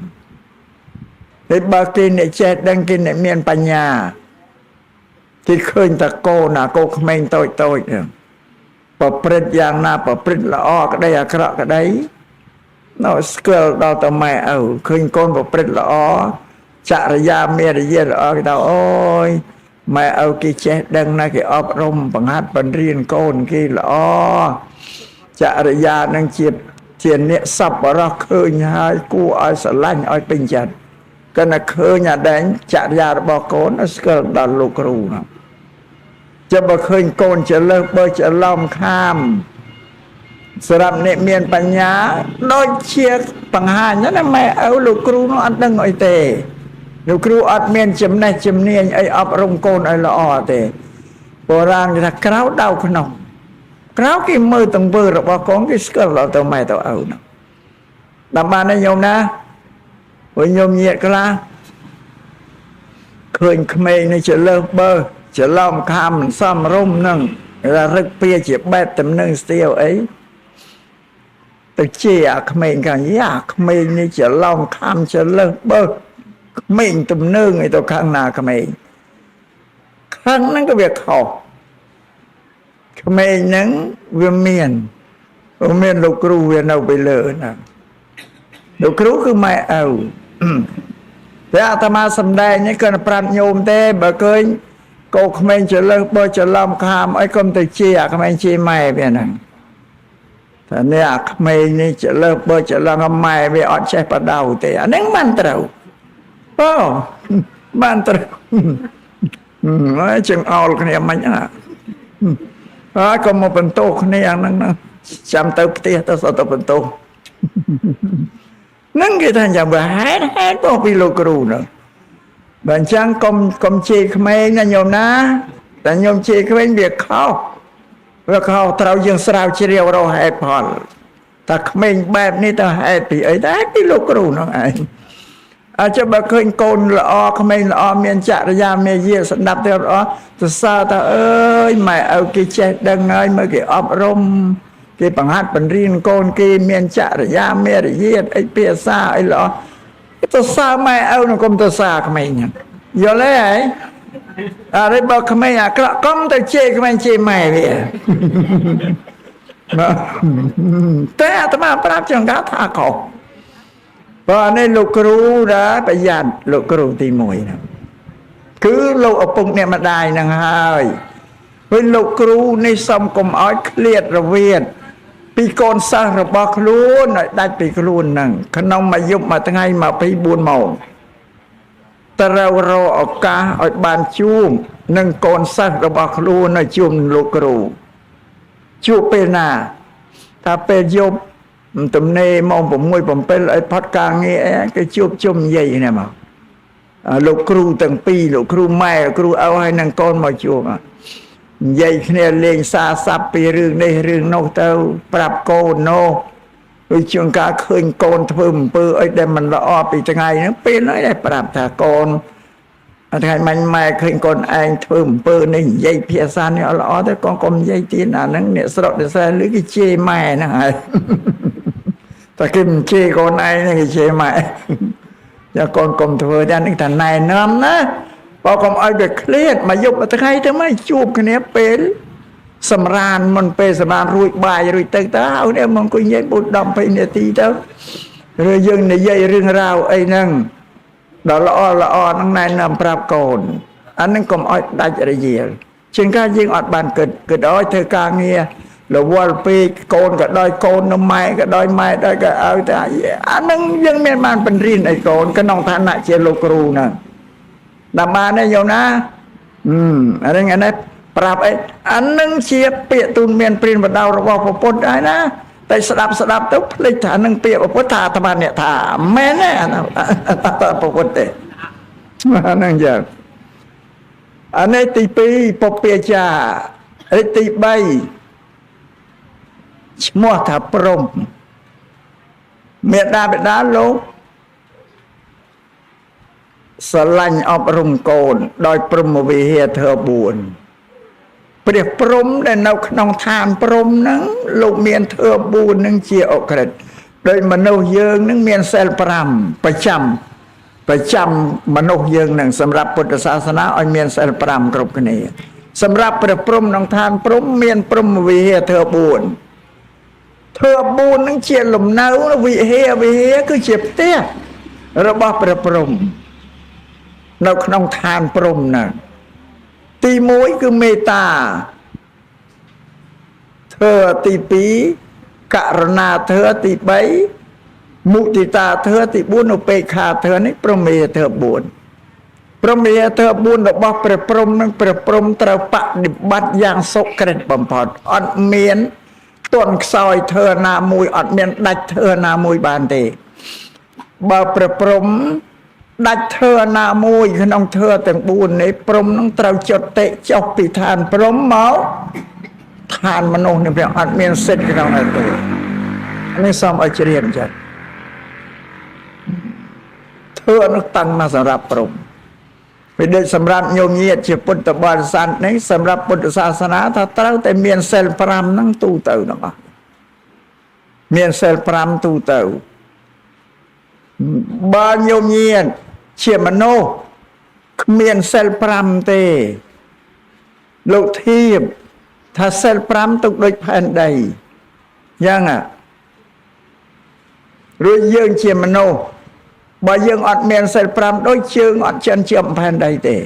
ហើយបើគេអ្នកចេះដឹងគេអ្នកមានបញ្ញាគេឃើញតកូនអាកូនក្មេងតូចតូចហ្នឹងប្រព្រឹត្តយ៉ាងណាប្រព្រឹត្តល្អក្តីអាក្រក់ក្តីនៅស្គាល់ដល់តម៉ែឪឃើញកូនប្រព្រឹត្តល្អចរិយាមេរយាទល្អគេថាអូយម៉ែឪគេចេះដឹងណាគេអប់រំបង្ហាត់បង្រៀនកូនគេល្អចរិយានឹងជាអ្នកសប្បុរសឃើញហើយគួរឲ្យស្រឡាញ់ឲ្យពេញចិត្តគណៈឃើញអាដែងចរិយារបស់កូនស្គាល់ដល់លោកគ្រូណាចាំបើឃើញកូនជាលើសបើច្រឡំខាមសម្រាប់អ្នកមានបញ្ញាដូចជាបង្ហាញណាម៉ែឪលោកគ្រូនោះអត់ដឹងអីទេលោកគ្រូអត់មានចំណេះជំនាញអីអប់រំកូនឲ្យល្អទេបុរាណគេថាក្រៅដៅក្នុងក្រៅគេមើលទង្វើរបស់កូនគេស្គាល់ដល់ទៅម៉ែទៅឪនោះតាមបានទេញោមណាព្រោះញោមញាតខ្លះឃើញក្មេងនេះជាលើសបើច្រឡំខាមមិនសមរម្យនឹងរឹកពៀជាបែបតំណឹងស្ទាវអីទៅជាអាក្មេងខាងយ៉ាក្មេងនេះច្រឡំខាមជាលើសបើក្មេងទំនើងអីទៅខាងណាក្មេងខាងហ្នឹងក៏វាខុសក្មេងហ្នឹងវាមាន មានលោកគ្រូវានៅពីលើណាលោកគ្រូគឺម៉ែឪតែអាត្មាសំដែងនេះគាត់ប្រាប់ញោមទេបើឃើញកោក្មេងចលើសបើច្រឡំខាមអីកុំទៅជាអាក្មេងជាម៉ែវាហ្នឹងតែនេះអាក្មេងនេះចលើសបើច្រឡំម៉ែវាអត់ចេះបដៅទេអាហ្នឹងបានត្រូវអូបានត្រូវហើយចង្អោលគ្នាមិនណាហើយកុំមកបន្ទោសគ្នាហ្នឹងចាំទៅផ្ទះទៅសតទៅបន្ទោសហ្នឹងគេថាចាំវាហេតុហេតុរបស់ពីលោកគ្រូហ្នឹងបើអញ្ចឹងកុំជេរក្មេងណាញោមណាតែញោមជេរក្មេងវាខុសវាខុសត្រូវយើងស្រាវជ្រាវរកហេតុផលតែក្មេងបែបនេះទៅហេតុពីអីតែពីលោកគ្រូហ្នឹងឯងអាចបើឃើញកូនល្អក្មេងល្អមានចរិយាមេយាស្ដាប់ទៅល្អសរសើរថាអើយម៉ែឪគេចេះដឹងហើយមើលគេអប់រំគេបង្ហាត់បង្រៀនកូនគេមានចរិយាមេរយាទអីភាសាអីល្អទៅសើម៉ែឪនឹងកុំទៅសើក្មេងហ្នឹងយល់ទេហ៎អរិបើក្មេងអាក្រក់កុំទៅជេរក្មេងជេរម៉ែវាតែអាត្មាប្រាប់ចង្កាថាខុសបើនេះលោកគ្រូដែរប្រយ័ត្នលោកគ្រូទី1ហ្នឹងគឺលោកឪពុកអ្នកម្ដាយហ្នឹងហើយវិញលោកគ្រូនេះសុំកុំឲ្យឃ្លាតរវៀតពីកូនសិស្សរបស់ខ្លួនឲ្យដាច់ពីខ្លួនហ្នឹងក្នុងមួយយប់មួយថ្ងៃ24ម៉ោងត្រូវរកឱកាសឲ្យបានជួបនឹងកូនសិស្សរបស់ខ្លួនឲ្យជួបនឹងលោកគ្រូជួបពេលណាថាពេលយប់ទំនេរម៉ោង6 7ឲ្យផុតការងារអីគេជួបជុំនិយាយគ្នាមកលោកគ្រូទាំងពីរលោកគ្រូម៉ែលោកគ្រូឪហើយនឹងកូនមកជួបនិយាយគ្នាលេងសាស័ព្ទពីរឿងនេះរឿងនោះទៅប្រាប់កូននោះដូចជាងការឃើញកូនធ្វើអំពើអីដែលមិនល្អពីថ្ងៃហ្នឹងពេលហ្នឹងឯងប្រាប់ថាកូនថ្ងៃមិញម៉ែឃើញកូនឯងធ្វើអំពើនេះនិយាយភាសានេះអត់ល្អទេកូនកុំនិយាយទៀតអាហ្នឹងអ្នកស្រុកអ្នកស្រែឬគេជេរម៉ែហ្នឹងហើយតែគេមិនជេរកូនឯងគេជេរម៉ែចាកូនកុំធ្វើតែនេះថាណែនាំណាបើកុំឲ្យវាឃ្លាតមកយប់មួយថ្ងៃទៅមកជួបគ្នាពេលសម្រានមុនពេលសម្រានរួចបាយរួចទឹកទៅហើយនេះមកអង្គុយនិយាយ4 10 20នាទីទៅឬយើងនិយាយរឿងរ៉ាវអីហ្នឹងដល់ល្អល្អហ្នឹងណែនាំប្រាប់កូនអាហ្នឹងកុំឲ្យដាច់រយាលជាងការយើងអត់បានគិតគិតឲ្យធ្វើការងាររវល់ពេកកូនក៏ដោយកូននៅម៉ែក៏ដោយម៉ែដោយក៏ឲ្យតែអាហ្នឹងយើងមានបានបង្រៀនឲ្យកូនក្នុងឋានៈជាលោកគ្រូហ្នឹងដល់បានទេញោមណាអាហ្នឹងអានេះប្រាប់អីអានឹងជាពាក្យទូនមានព្រានបដៅរបស់ពុទ្ធដែរណាតែស្ដាប់ស្ដាប់ទៅភ្លេចថានឹងពាក្យពុទ្ធថាអាត្មាអ្នកថាមែនទេអាពុទ្ធទេអាហ្នឹងយ៉ាងអានេះទី2ពពាចារទី3ឈ្មោះថាព្រំមេដាបេដាលោកស្រឡាញ់អប់រំកូនដោយព្រហ្មវិហារធម៌4ព្រះព្រំដែលនៅក្នុងឋានព្រំហ្នឹងលោកមានធម៌4ហ្នឹងជាអក្រិតដោយមនុស្សយើងហ្នឹងមានសិល5ប្រចាំមនុស្សយើងហ្នឹងសម្រាប់ពុទ្ធសាសនាឲ្យមានសិល5គ្រប់គ្នាសម្រាប់ព្រះព្រំក្នុងឋានព្រំមានព្រហ្មវិហារធម៌4ធម៌4ហ្នឹងជាលំនៅវិហារវិហារគឺជាផ្ទះរបស់ព្រះព្រំនៅក្នុងឋានព្រំហ្នឹងទី1គឺមេត្តាធម៌ទី2ករុណាធម៌ទី3មុទិតាធម៌ទី4ឧបេក្ខាធម៌នេះព្រហ្មវិហារធម៌4ព្រហ្មវិហារធម៌4របស់ព្រះព្រំនឹងព្រះព្រំត្រូវបដិបត្តិយ៉ាងសុក្រិតបំផុតអត់មានទន់ខ្សោយធម៌ណាមួយអត់មានដាច់ធម៌ណាមួយបានទេបើព្រះព្រំដាច់ធម៌ណាមួយក្នុងធម៌ទាំង4នេះព្រំនឹងត្រូវចុតិចុះពីឋានព្រំមកឋានមនុស្សនេះវាអត់មានសិទ្ធិក្នុងនោះទេនេះសូមឲ្យជ្រាបចឹងធម៌នោះតាំងមកសម្រាប់ព្រំវាដូចសម្រាប់ញោមញាតជាពុទ្ធបរិស័ទនេះសម្រាប់ពុទ្ធសាសនាថាត្រូវតែមានសិល5ហ្នឹងទូទៅហ្នឹងអស់មានសិល5ទូទៅបើញោមញាតជាមនុស្សគ្មានសិល5ទេលោកធៀបថាសិល5ទុកដូចផែនដី យ៉ាងណារួចយើងជាមនុស្សបើយើងអត់មានសិល5ដូចជើងអត់ចិនជាផែនដីទេ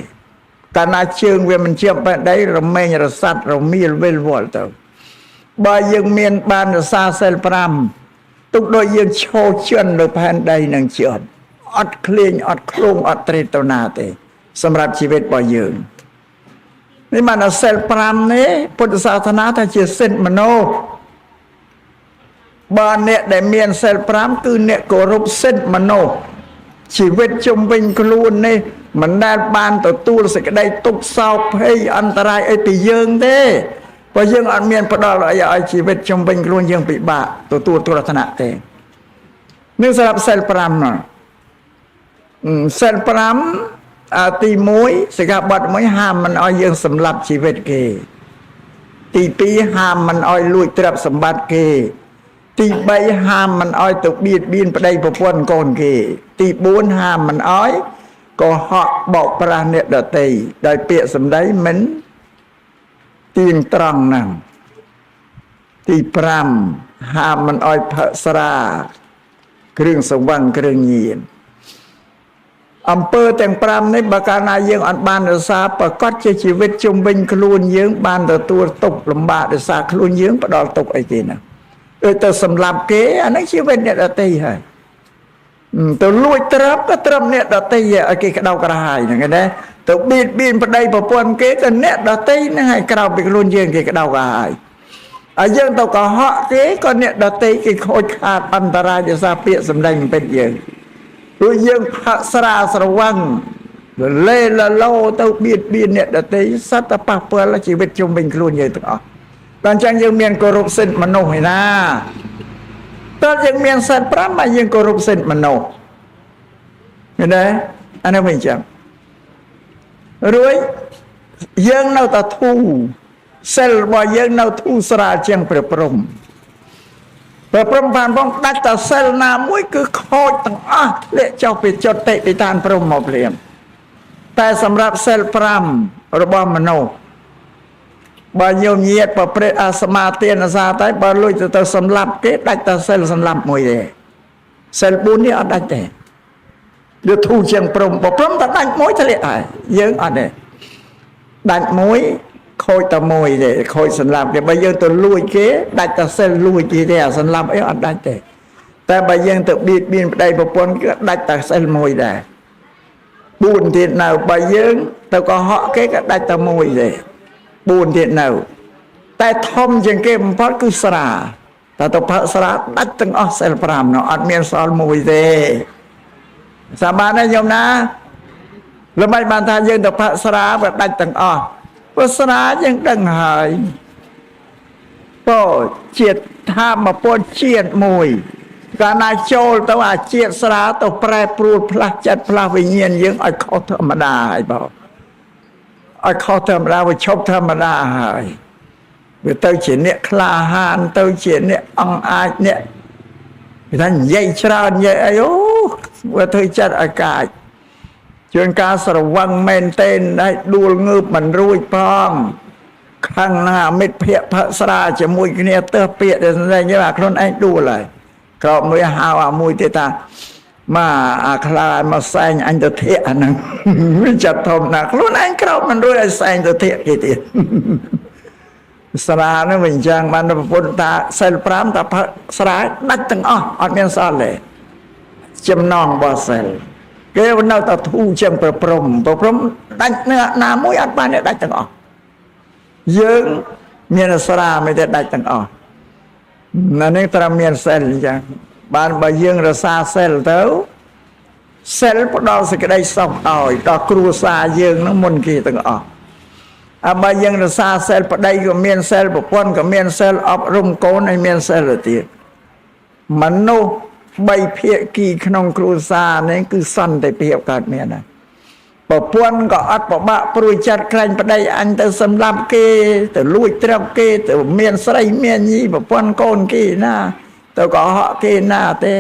កាលណាជើងវាមិនជាផែនដីរមែងរសាត់រមៀលវិលវល់ទៅបើយើងមានបានរសាសិល5ទុកដូចយើងឈរជន់លើផែនដីនឹងជាប់អត់ឃ្លាញអត់ឃ្លងអត់ត្រេតទៅណាទេសម្រាប់ជីវិតរបស់យើងនេះបានសិល5នេះពុទ្ធសាសនាថាជាសិទ្ធិមនុស្សបើអ្នកដែលមានសិល5គឺអ្នកគោរពសិទ្ធិមនុស្សជីវិតជុំវិញខ្លួននេះមិនដែលបានទទួលសេចក្តីទុក្ខសោកភ័យអន្តរាយអីពីយើងទេព្រោះយើងអត់មានផ្ដល់អីឲ្យជីវិតជុំវិញខ្លួនយើងពិបាកទទួលគ្រោះថ្នាក់ទេនេះសម្រាប់សិល5នោះសិល5អាទី1សិក្ខាបទមួយហាមមិនឲ្យយើងសម្លាប់ជីវិតគេទី2ហាមមិនឲ្យលួចទ្រព្យសម្បត្តិគេទី3ហាមមិនឲ្យទៅបៀតបៀនប្តីប្រពន្ធកូនគេទី4ហាមមិនឲ្យកុហកបោកប្រាស់អ្នកដទៃដោយពាក្យសម្ដីមិនទៀងត្រង់ហ្នឹងទី5ហាមមិនឲ្យផឹកស្រាគ្រឿងសង្វឹងគ្រឿងញៀនអំពើទាំង5នេះបើកាលណាយើងអត់បានរក្សាប្រកាសជាជីវិតជុំវិញខ្លួនយើងបានទទួលទុក្ខលំបាកដោយសារខ្លួនយើងផ្ដល់ទុក្ខអីគេណាដូចទៅសម្លាប់គេអានេះជីវិតអ្នកដទៃហើយទៅលួចទ្រព្យក៏ទ្រព្យអ្នកដទៃឲ្យគេក្តៅក្រហាយហ្នឹងណាទៅបៀតបៀនប្តីប្រពន្ធគេក៏អ្នកដទៃហ្នឹងហើយក្រៅពីខ្លួនយើងគេក្តៅក្រហាយហើយយើងទៅកុហកគេក៏អ្នកដទៃគេខូចខាតអន្តរាយដោយសារពាក្យសម្ដីមិនពិតយើងព្រោះយើងផឹកស្រាស្រវឹងលេលលោទៅបៀតបៀនអ្នកដទៃសត្វតែប៉ះពាល់ជីវិតជុំវិញខ្លួនយើងទាំងអស់តែអញ្ចឹងយើងមានគោរពសិទ្ធិមនុស្សឯណាតើយើងមានសិទ្ធិ5មកយើងគោរពសិទ្ធិមនុស្សឃើញទេអានេះវិញអញ្ចឹងរួចយើងនៅតែធូរសិលរបស់យើងនៅធូរស្រាលជាងព្រះព្រំព្រះព្រំបានបងដាច់តែសិលណាមួយគឺខូចទាំងអស់ធ្លាក់ចុះពីចុតិពីឋានព្រំមកភ្លាមតែសម្រាប់សិល5របស់មនុស្សបើញោមញាតប្រព្រឹត្តអសមាទានសាតែបើលួចទៅសម្លាប់គេដាច់តែសិលសម្លាប់មួយទេសិល4នេះអត់ដាច់ទេវាធូរជាងព្រំបើព្រំតែដាច់មួយធ្លាក់ហើយយើងអត់ទេដាច់មួយខូចតែមួយទេខូចសម្លាប់គេបើយើងទៅលួចគេដាច់តែសិលលួចគេទេអាសម្លាប់អីអត់ដាច់ទេតែបើយើងទៅបៀតបៀនប្តីប្រពន្ធគេដាច់តែសិលមួយដែរ4ទៀតនៅបើយើងទៅកុហកគេក៏ដាច់តែមួយទេ4ទៀតនៅតែធំជាងគេបំផុតគឺស្រាតែទៅផឹកស្រាដាច់ទាំងអស់សិល5នោះអត់មានសល់មួយទេសាបានទេញោមណាល្បីបានថាយើងទៅផឹកស្រាវាដាច់ទាំងអស់ព្រោះស្រាយើងដឹងហើយពោជាតិធម្មពលជាតិមួយកាលណាចូលទៅអាជាតិស្រាទៅប្រែប្រួលផ្លាស់ចិត្តផ្លាស់វិញ្ញាណយើងឲ្យខុសធម្មតាហើយបងឲ្យខុសធម្មតាវាឈប់ធម្មតាហើយវាទៅជាអ្នកក្លាហានទៅជាអ្នកអង្អាចអ្នកគេថានិយាយច្រើននិយាយអីអូវាធ្វើចិត្តឲ្យកាចជួនកាលស្រវឹងមែនទែនហើយដួលងើបមិនរួចផងខាងណាមិត្តភក្តិផឹកស្រាជាមួយគ្នាទើសពាក្យដែលស្ដែងអាខ្លួនឯងដួលហើយក្រោកមួយហៅអាមួយទៀតថាមកអាខ្លាមកសែងអញទៅធាក់អាហ្នឹងវាចិត្តធំណាស់ខ្លួនឯងក្រោកមិនរួចឲ្យសែងទៅធាក់គេទៀតស្រាហ្នឹងវាអញ្ចឹងបានប្រពន្ធតាសិល5តាផឹកស្រាដាច់ទាំងអស់អត់មានសល់ទេចំណងរបស់សិលគេនៅតែធូរជាងប្រព្រំប្រព្រំដាច់ណាមួយអត់បានដាច់ទាំងអស់យើងមានស្រាមិនទេដាច់ទាំងអស់ណានេះត្រូវមានសិលអញ្ចឹងបានបើយើងរក្សាសិលទៅសិលផ្ដល់សេចក្តីសុខឲ្យដល់គ្រួសារយើងនឹងមុនគេទាំងអស់អើបើយើងរក្សាសិលប្តីក៏មានសិលប្រពន្ធក៏មានសិលអប់រំកូនឲ្យមានសិលទៀតមនុស្សបីភាគីក្នុងគ្រួសារនេះគឺសន្តិភាពកើតមានណាប្រពន្ធក៏អត់ប្របាក់ព្រួយចិត្តខ្លាញ់ប្តីអញទៅសម្លាប់គេទៅលួចទ្រព្យគេទៅមានស្រីមានញីប្រពន្ធកូនគេណាទៅកុហកគេណាទេ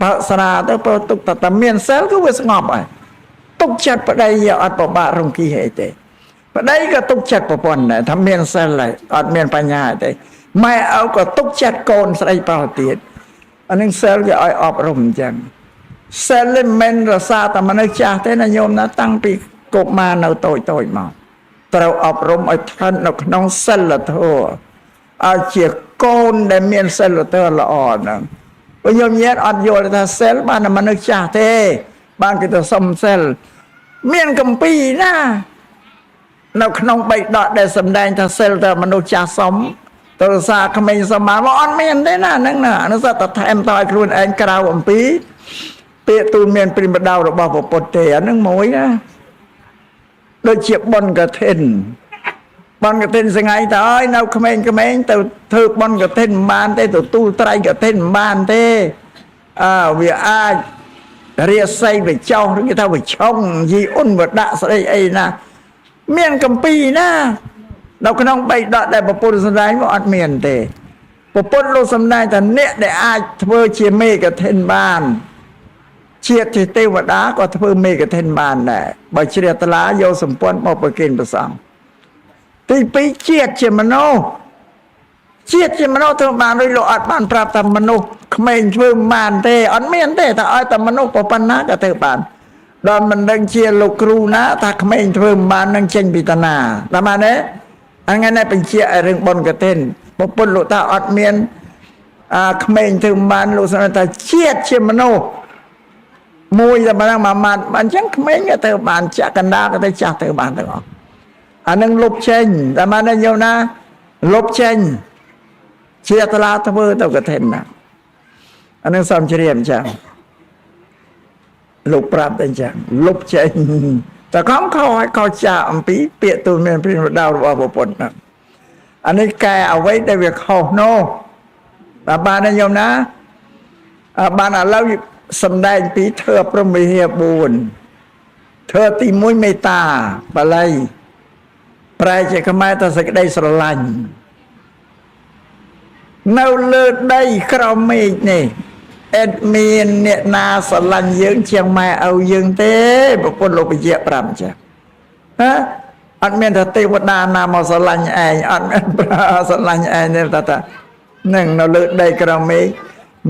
ផឹកស្រាទៅព្រោះទុកតែមានសិលគឺវាស្ងប់ហើយទុកចិត្តប្តីអត់ប្របាក់រង្គីអីទេ ប្តីក៏ទុកចិត្តប្រពន្ធដែរថាមានសិលហើយអត់មានបញ្ហាទេម៉ែឪក៏ទុកចិត្តកូនស្រីប្រុសទៀតអានឹងសិលគេឲ្យអប់រំអញ្ចឹងសិលនេះមិនមែនរសាតែមនុស្សចាស់ទេណាញោមណាតាំងពីកុមារនៅតូចតូចមកត្រូវអប់រំឲ្យស្ថិតនៅក្នុងសិលធម៌ឲ្យជាកូនដែលមានសិលធម៌ល្អហ្នឹងព្រោះញោមញាតអត់យល់ថាសិលបានតែមនុស្សចាស់ទេ បានគេទៅសុំសិលមានកម្ពីណា នៅក្នុងបៃដកដែលសំដែងថាសិលតែមនុស្សចាស់សុំទៅរសាក្មេងសុំបានមកអត់មានទេណាហ្នឹងណាអានោះសត្វតែថែមតឲ្យខ្លួនឯងក្រៅអំពីពាក្យទូលមានព្រិមដៅរបស់ពុទ្ធទេអាហ្នឹងមួយណាដូចជាបុណ្យកឋិនបុណ្យកឋិនសងៃតើអើយនៅក្មេងៗទៅធ្វើបុណ្យកឋិនមិនបានទេទទួលត្រៃកឋិនមិនបានទេអើវាអាចរាសីវិចោឬគេថាវិឆុងយីអ៊ុនវដាក់ស្អីអីណា មានកម្ពីណានៅក្នុងបៃដកដែលពពុទ្ធសម្ដែងមកអត់មានទេពពុទ្ធលោកសម្ដែងថាអ្នកដែលអាចធ្វើជាមេកឋិនបាន ជាតិជាទេវតាក៏ធ្វើមេកឋិនបានដែរបើជ្រះថ្លាយកសម្ព័ន្ធមកប្រគេនព្រះសង្ឃទី2ជាតិជាមនុស្សជាតិជាមនុស្សធ្វើបានដូចលោកអត់បានប្រាប់ថាមនុស្សក្មេងធ្វើមិនបានទេអត់មានទេថាឲ្យតែមនុស្សប៉ុណ្ណាក៏ធ្វើបានដល់មិនដឹងជាលោកគ្រូណាថាក្មេងធ្វើមិនបាននឹងចេញពីតាណាតាមបានទេអញ្ចឹងនេះបញ្ជាក់ឲ្យរឿងបុណ្យកឋិនពពុទ្ធលោកថាអត់មានអាក្មេងធ្វើមិនបានលោកស្នើថាជាតិជាមនុស្សមួយតែម្ដងមួយម៉ាត់អញ្ចឹងក្មេងក៏ធ្វើបានចាក់កណ្ដាលក៏ទៅចាស់ធ្វើបានទាំងអស់អានឹងលុបចេញតាមបានទេញោមណាលុបចេញជាតឡាធ្វើទៅកឋិនណាអានឹងសំជ្រាបអញ្ចឹងលោកប្រាប់តែអញ្ចឹងលុបចេញតែខំខុសឲ្យខុសចាកអំពីពាក្យទូលមានព្រានដៅរបស់ពុទ្ធហ្នឹងអានេះកែអ្វីដែលវាខុសនោះបាទបានទេញោមណាអ่าបានឥឡូវសំដែងពីធ្វើព្រហ្មវិហារ4ធ្វើទី1មេត្តាបាលីប្រែជាខ្មែរថាសេចក្តីស្រឡាញ់នៅលើដីក្រោមមេឃនេះអេតមានអ្នកណាស្រឡាញ់យើងជាងម៉ែឪយើងទេប្រពន្ធលោកពជាប្រាប់ចាហ៎អត់មានថាទេវតាណាមកស្រឡាញ់ឯងអត់មានប្រើស្រឡាញ់ឯងទេតាតានឹងនៅលើដីក្រោមមេឃ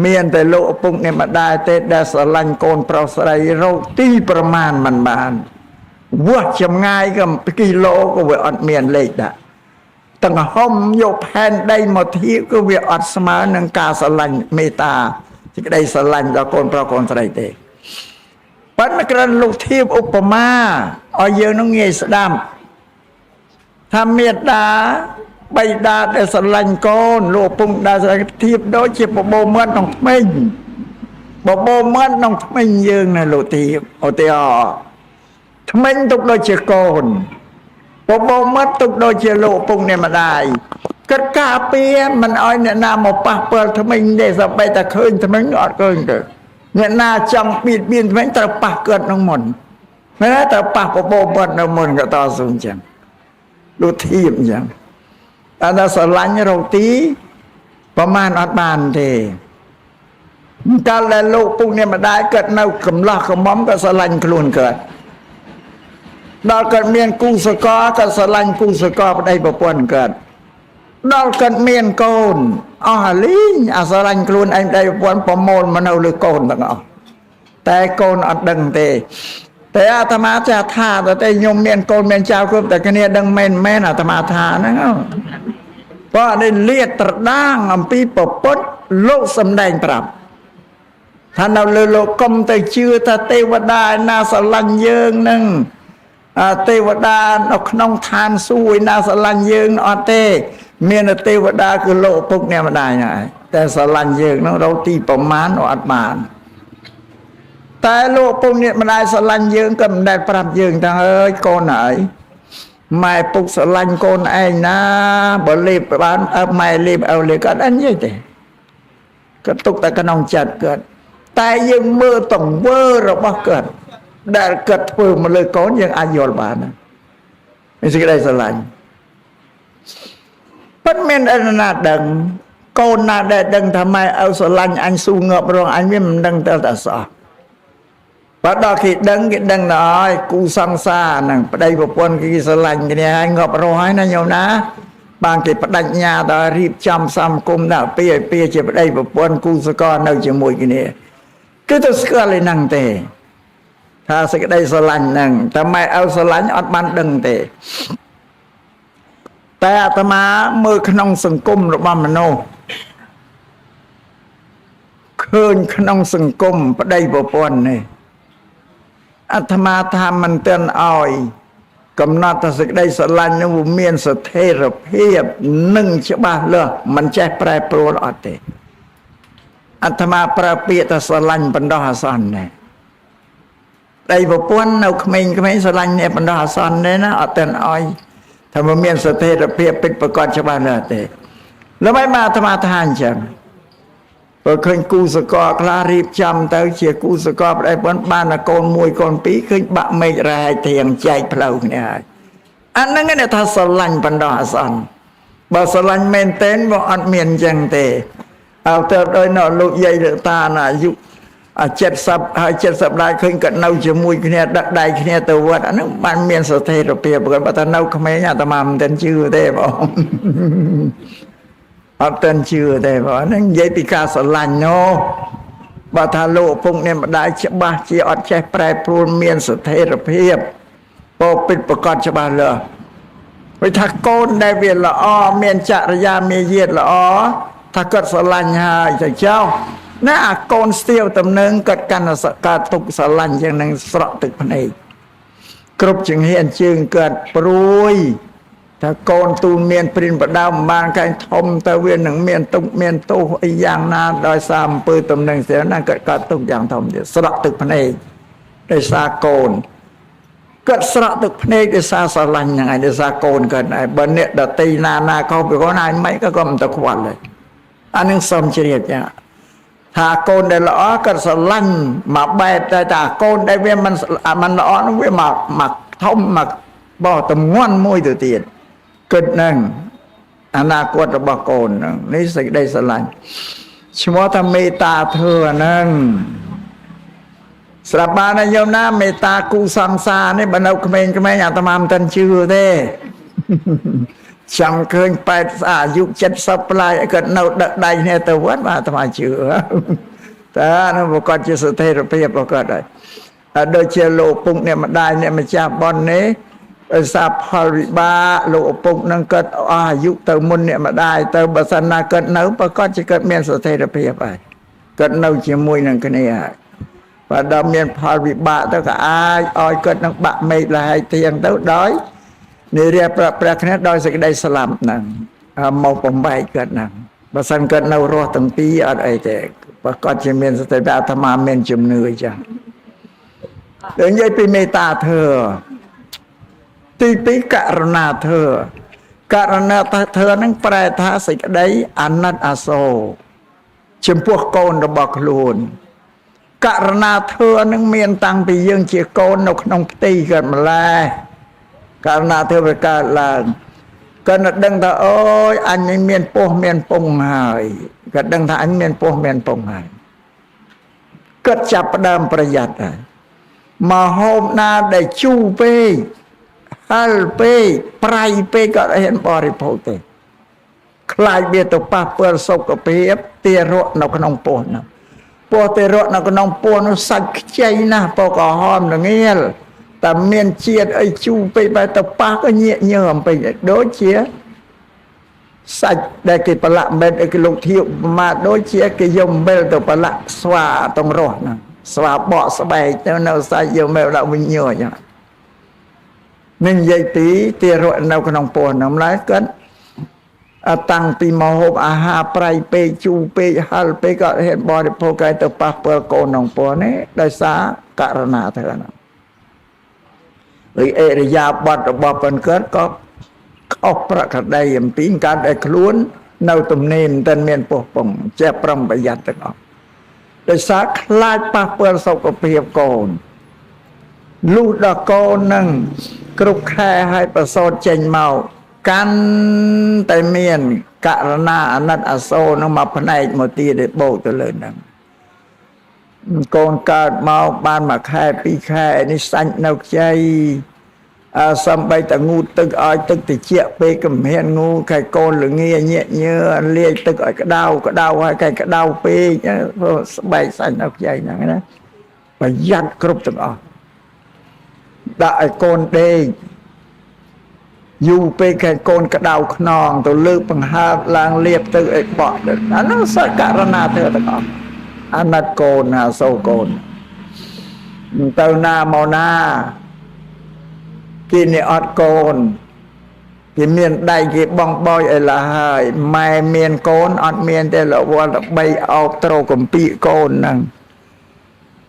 មានតែលោកឪពុកអ្នកម្ដាយទេដែលស្រឡាញ់កូនប្រុសស្រីរកទីប្រមាណមិនបានវាស់ចម្ងាយក៏គីឡូក៏វាអត់មានលេខដាក់ ទាំងហុំយកផែនដីមកធៀបក៏វាអត់ស្មើនឹងការស្រឡាញ់មេត្តាសេចក្តីស្រឡាញ់ដល់កូនប្រុសកូនស្រីទេប៉ុន្តែគ្រាន់លោកធៀបឧបមាឲ្យយើងនឹងងាយស្ដាប់ថាមេត្តាបិតាដែលស្រឡាញ់កូនលោកឪពុកដែលស្រឡាញ់ធៀបដូចជាបបោមាត់ក្នុងថ្មិញបបោមាត់ក្នុងថ្មិញយើងណាលោកធៀបឧទាហរណ៍ថ្មិញទុកដូចជាកូន បបោមាត់ទុកដូចជាលោកឪពុកអ្នកម្ដាយគិតការពារមិនឲ្យអ្នកណាមកប៉ះពាល់ថ្មិញទេសម្បីតែឃើញថ្មិញក៏អត់ឃើញទេអ្នកណាចង់បៀតបៀនថ្មិញត្រូវប៉ះគាត់ក្នុងមុនមែនទេត្រូវប៉ះបបោមាត់នៅមុនក៏តស៊ូអញ្ចឹងដូចធៀបអញ្ចឹងតែដល់ស្រឡាញ់រកទីប្រមាណអត់បានទេកាលដែលលោកពុកអ្នកម្ដាយគាត់នៅកំឡោះកំមុំក៏ស្រឡាញ់ខ្លួនគាត់ ដល់គាត់មានគូសកលគាត់ស្រឡាញ់គូសកលប្តីប្រពន្ធគាត់ដល់គាត់មានកូនអស់អាលីងអាស្រឡាញ់ខ្លួនឯងប្តីប្រពន្ធប្រមូលមកនៅលើកូនទាំងអស់តែកូនអត់ដឹងទេតែអាត្មាចាថាទៅតែខ្ញុំមានកូនមានចៅគ្រប់តែគ្នាដឹងមែនមែនអាត្មាថាហ្នឹងហ៎ព្រោះអានេះលាតត្រដាងអំពីពពុទ្ធលោកសំដែងប្រាប់ថានៅលើលោកកុំទៅជឿថាទេវតាឯណាស្រឡាញ់យើងហ្នឹង អាទេវតានៅក្នុងឋានសួគ៌ឯណាស្រឡាញ់យើងអត់ទេ មានតែទេវតាគឺលោកឪពុកអ្នកម្ដាយហ្នឹងឯងតែស្រឡាញ់យើងហ្នឹងរកទីប្រមាណអត់បានតែលោកឪពុកអ្នកម្ដាយស្រឡាញ់យើងក៏មិនដែលប្រាប់យើងថាអើយកូនហើយម៉ែពុកស្រឡាញ់កូនឯងណាបើលេបបានអើម៉ែលេបឪលេបក៏អត់និយាយទេក៏ទុកតែក្នុងចិត្តគាត់តែយើងមើលទង្វើរបស់គាត់ដែលគាត់ធ្វើមកលើកូនយើងអាចយល់បានណាមានសេចក្តីស្រឡាញ់ប៉ុន្តែមានអីណាដឹងកូនណាដែលដឹងថាម៉ែឪស្រឡាញ់អញស៊ូងាប់រងអញវាមិនដឹងទៅតែសោះ បើដល់គេដឹងគេដឹងដល់ហើយគូសង្សារហ្នឹងប្តីប្រពន្ធគេស្រឡាញ់គ្នាហើយងាប់រស់ហើយណាញោមណាបានគេបដិញ្ញាដល់រៀបចំសង្គមដល់ពីឲ្យពីជាប្តីប្រពន្ធគូសកលនៅជាមួយគ្នាគឺទៅស្គាល់ឯហ្នឹងទេថាសេចក្តីស្រឡាញ់ហ្នឹងតែម៉ែឪស្រឡាញ់អត់បានដឹងទេតែអាត្មាមើលក្នុងសង្គមរបស់មនុស្សឃើញក្នុងសង្គមប្តីប្រពន្ធនេះអាត្មាថាមិនទាន់ឲ្យកំណត់ថាសេចក្តីស្រឡាញ់នោះវាមានស្ថិរភាពនិងច្បាស់លាស់មិនចេះប្រែប្រួលអត់ទេអាត្មាប្រើពាក្យថាស្រឡាញ់បណ្ដោះអាសន្ននេះប្តីប្រពន្ធនៅក្មេងៗស្រឡាញ់អ្នកបណ្ដោះអាសន្ននេះណាអត់ទាន់ឲ្យថាវាមានស្ថិរភាពពិតប្រាកដច្បាស់លាស់ទេល្បីមកអាត្មាថាអញ្ចឹងបើឃើញគូសកលខ្លះរៀបចំទៅជាគូសកលប្តីប្រពន្ធបានតែកូនមួយកូនពីរឃើញបាក់មេឃរែកធៀងចែកផ្លូវគ្នាហើយអាហ្នឹងគេថាស្រឡាញ់បណ្ដោះអាសន្នបើស្រឡាញ់មែនទែនវាអត់មានអញ្ចឹងទេអើទៅដោយនៅលោកយាយលោកតាណាអាយុ70ហើយ70ដែរឃើញគាត់នៅជាមួយគ្នាដឹកដៃគ្នាទៅវត្តអាហ្នឹងបានមានស្ថិរភាពគាត់បើថានៅក្មេងអាត្មាមិនទាន់ជឿទេបងអត់ទាន់ជឿទេបងហ្នឹងនិយាយពីការស្រឡាញ់នោះបើថាលោកឪពុកអ្នកម្ដាយច្បាស់ជាអត់ចេះប្រែប្រួលមានស្ថិរភាពពោពិតប្រកបច្បាស់លាស់ព្រោះថាកូនដែលវាល្អមានចរិយាមាយាទល្អថាគាត់ស្រឡាញ់ហើយទៅចោលណាអាកូនស្ទាវតំណឹងគាត់កាន់សកាទុកស្រឡាញ់ជាងនឹងស្រក់ទឹកភ្នែកគ្រប់ចង្ហានជើងគាត់ព្រួយថាកូនទូលមានព្រិនបដើមបានកែងធំទៅវានឹងមានទុកមានទោសអីយ៉ាងណាដោយសារអំពើតំណឹងស្ទាវណាគាត់កើតទុកយ៉ាងធំទៀតស្រក់ទឹកភ្នែកដោយសារកូនគាត់ស្រក់ទឹកភ្នែកដោយសារស្រឡាញ់ហ្នឹងឯងដោយសារកូនគាត់ឯងបើអ្នកដតីណាណាខុសពីកូនឯងមិនក៏គាត់មិនទៅខ្វល់ទេអានឹងសុំជ្រាបចាថាកូនដែលល្អគាត់ស្រឡាញ់មកបែបតែថាកូនដែលវាមិនល្អនោះវាមកមកធំមកបោះតំងន់មួយទៅទៀតគិតហ្នឹងអនាគតរបស់កូនហ្នឹងនេះសេចក្តីស្រឡាញ់ឈ្មោះថាមេត្តាធម៌ហ្នឹងស្រាប់បានណាញោមណាមេត្តាគូសង្សារនេះបើនៅក្មេងៗអាត្មាមិនទាន់ជឿទេចាំឃើញ8អាយុ70ប្លាយគាត់នៅដឹកដៃគ្នាទៅវត្តបាទអាត្មាជឿតើនោះប្រកាសជាស្ថិរភាពប្រកាសហើយដូចជាលោកឪពុកអ្នកម្ដាយអ្នកម្ចាស់ប៉ុននេះដោយសារផលវិបាកលោកឪពុកនឹងគាត់អស់អាយុទៅមុនអ្នកម្ដាយទៅបើសិនណាគាត់នៅប្រកាសជាគាត់មានស្ថិរភាពហើយគាត់នៅជាមួយនឹងគ្នាហើយបើដល់មានផលវិបាកទៅក៏អាចឲ្យគាត់នឹងបាក់មេឃលហែកធៀងទៅដោយនិរិយប្រព្រះគ្នាដោយសេចក្តីស្លាប់ហ្នឹងមកបំបែកគាត់ហ្នឹងបើសិនគាត់នៅរស់ទាំងពីរអត់អីទេបើគាត់ជាមានសតិអាត្មាមានជំនឿអញ្ចឹងដូចនិយាយពីមេត្តាធម៌ទី2ករុណាធម៌ករុណាធម៌ហ្នឹងប្រែថាសេចក្តីអាណិតអាសូរចំពោះកូនរបស់ខ្លួនករុណាធម៌ហ្នឹងមានតាំងពីយើងជាកូននៅក្នុងផ្ទៃគាត់ម្ល៉េះករុណាធម៌វាកើតឡើងគាត់នៅដឹងថាអូយអញនេះមានពោះមានពងហើយគាត់ដឹងថាអញមានពោះមានពងហើយគាត់ចាប់ផ្ដើមប្រយ័ត្នហើយមកហូបណាដែលជូរពេកហឹរពេកប្រៃពេកក៏អត់ហ៊ានបរិភោគទេខ្លាចវាទៅប៉ះពាល់សុខភាពទារកនៅក្នុងពោះនោះពោះទារកនៅក្នុងពោះនោះសាច់ខ្ចីណាស់ពណ៌ក្រហមល្ងាលតែមានជាតិអីជូរពេកបែរទៅប៉ះក៏ញាក់ញើអំពេកដូចជាសាច់ដែលគេប្រឡាក់មិនអីគេលោកធៀបមកដូចជាគេយកអំបិលទៅប្រឡាក់ស្វាតងរស់ហ្នឹងស្វាបកស្បែកទៅនៅសាច់យកមកដាក់វិញញើអញ្ចឹងនឹងនិយាយពីទារកនៅក្នុងពោះហ្នឹងម្ល៉េះគាត់តាំងពីមកហូបអាហារប្រៃពេកជូរពេកហឹរពេកក៏ហ៊ានបរិភោគគេទៅប៉ះពាល់កូនក្នុងពោះនេះដោយសារករណាទៅហ្នឹងឬអរិយាបថរបស់ប៉ុនគាត់ក៏ខុសប្រក្រតីអំពីការដែលខ្លួននៅទំនេរមិនទាន់មានពោះពងចេះប្រុងប្រយ័ត្នទាំងអស់ដោយសារខ្លាចប៉ះពាល់សុខភាពកូនលុះដល់កូននឹងគ្រប់ខែឲ្យប្រសូតចេញមកកាន់តែមានករណាអាណិតអាសូរនឹងមកផ្នែកមកទៀតឯបូកទៅលើហ្នឹង កូនកើតមកបានមួយខែពីរខែនេះសាច់នៅខ្ចីអើសំបីតងូតទឹកឲ្យទឹកតិចពេកកំហ៊ានងូខែកូនលងាញាក់ញើលាយទឹកឲ្យក្តៅក្តៅហើយកែក្តៅពេកស្បែកសាច់នៅខ្ចីហ្នឹងណាប្រយ័ត្នគ្រប់ទាំងអស់ដាក់ឲ្យកូនដេកយូរពេកខែកូនក្តៅខ្នងទៅលើកបង្ហើបឡើងលៀបទៅឲ្យបក់អានោះសករណាធ្វើទាំងអស់អាណិតកូនណាសូកូនទៅណាមកណាគេនេះអត់កូនគេមានដៃគេបងបោយឲ្យឡាហើយម៉ែមានកូនអត់មានទេលវល់ដើម្បីអោបត្រកំពីកូនហ្នឹង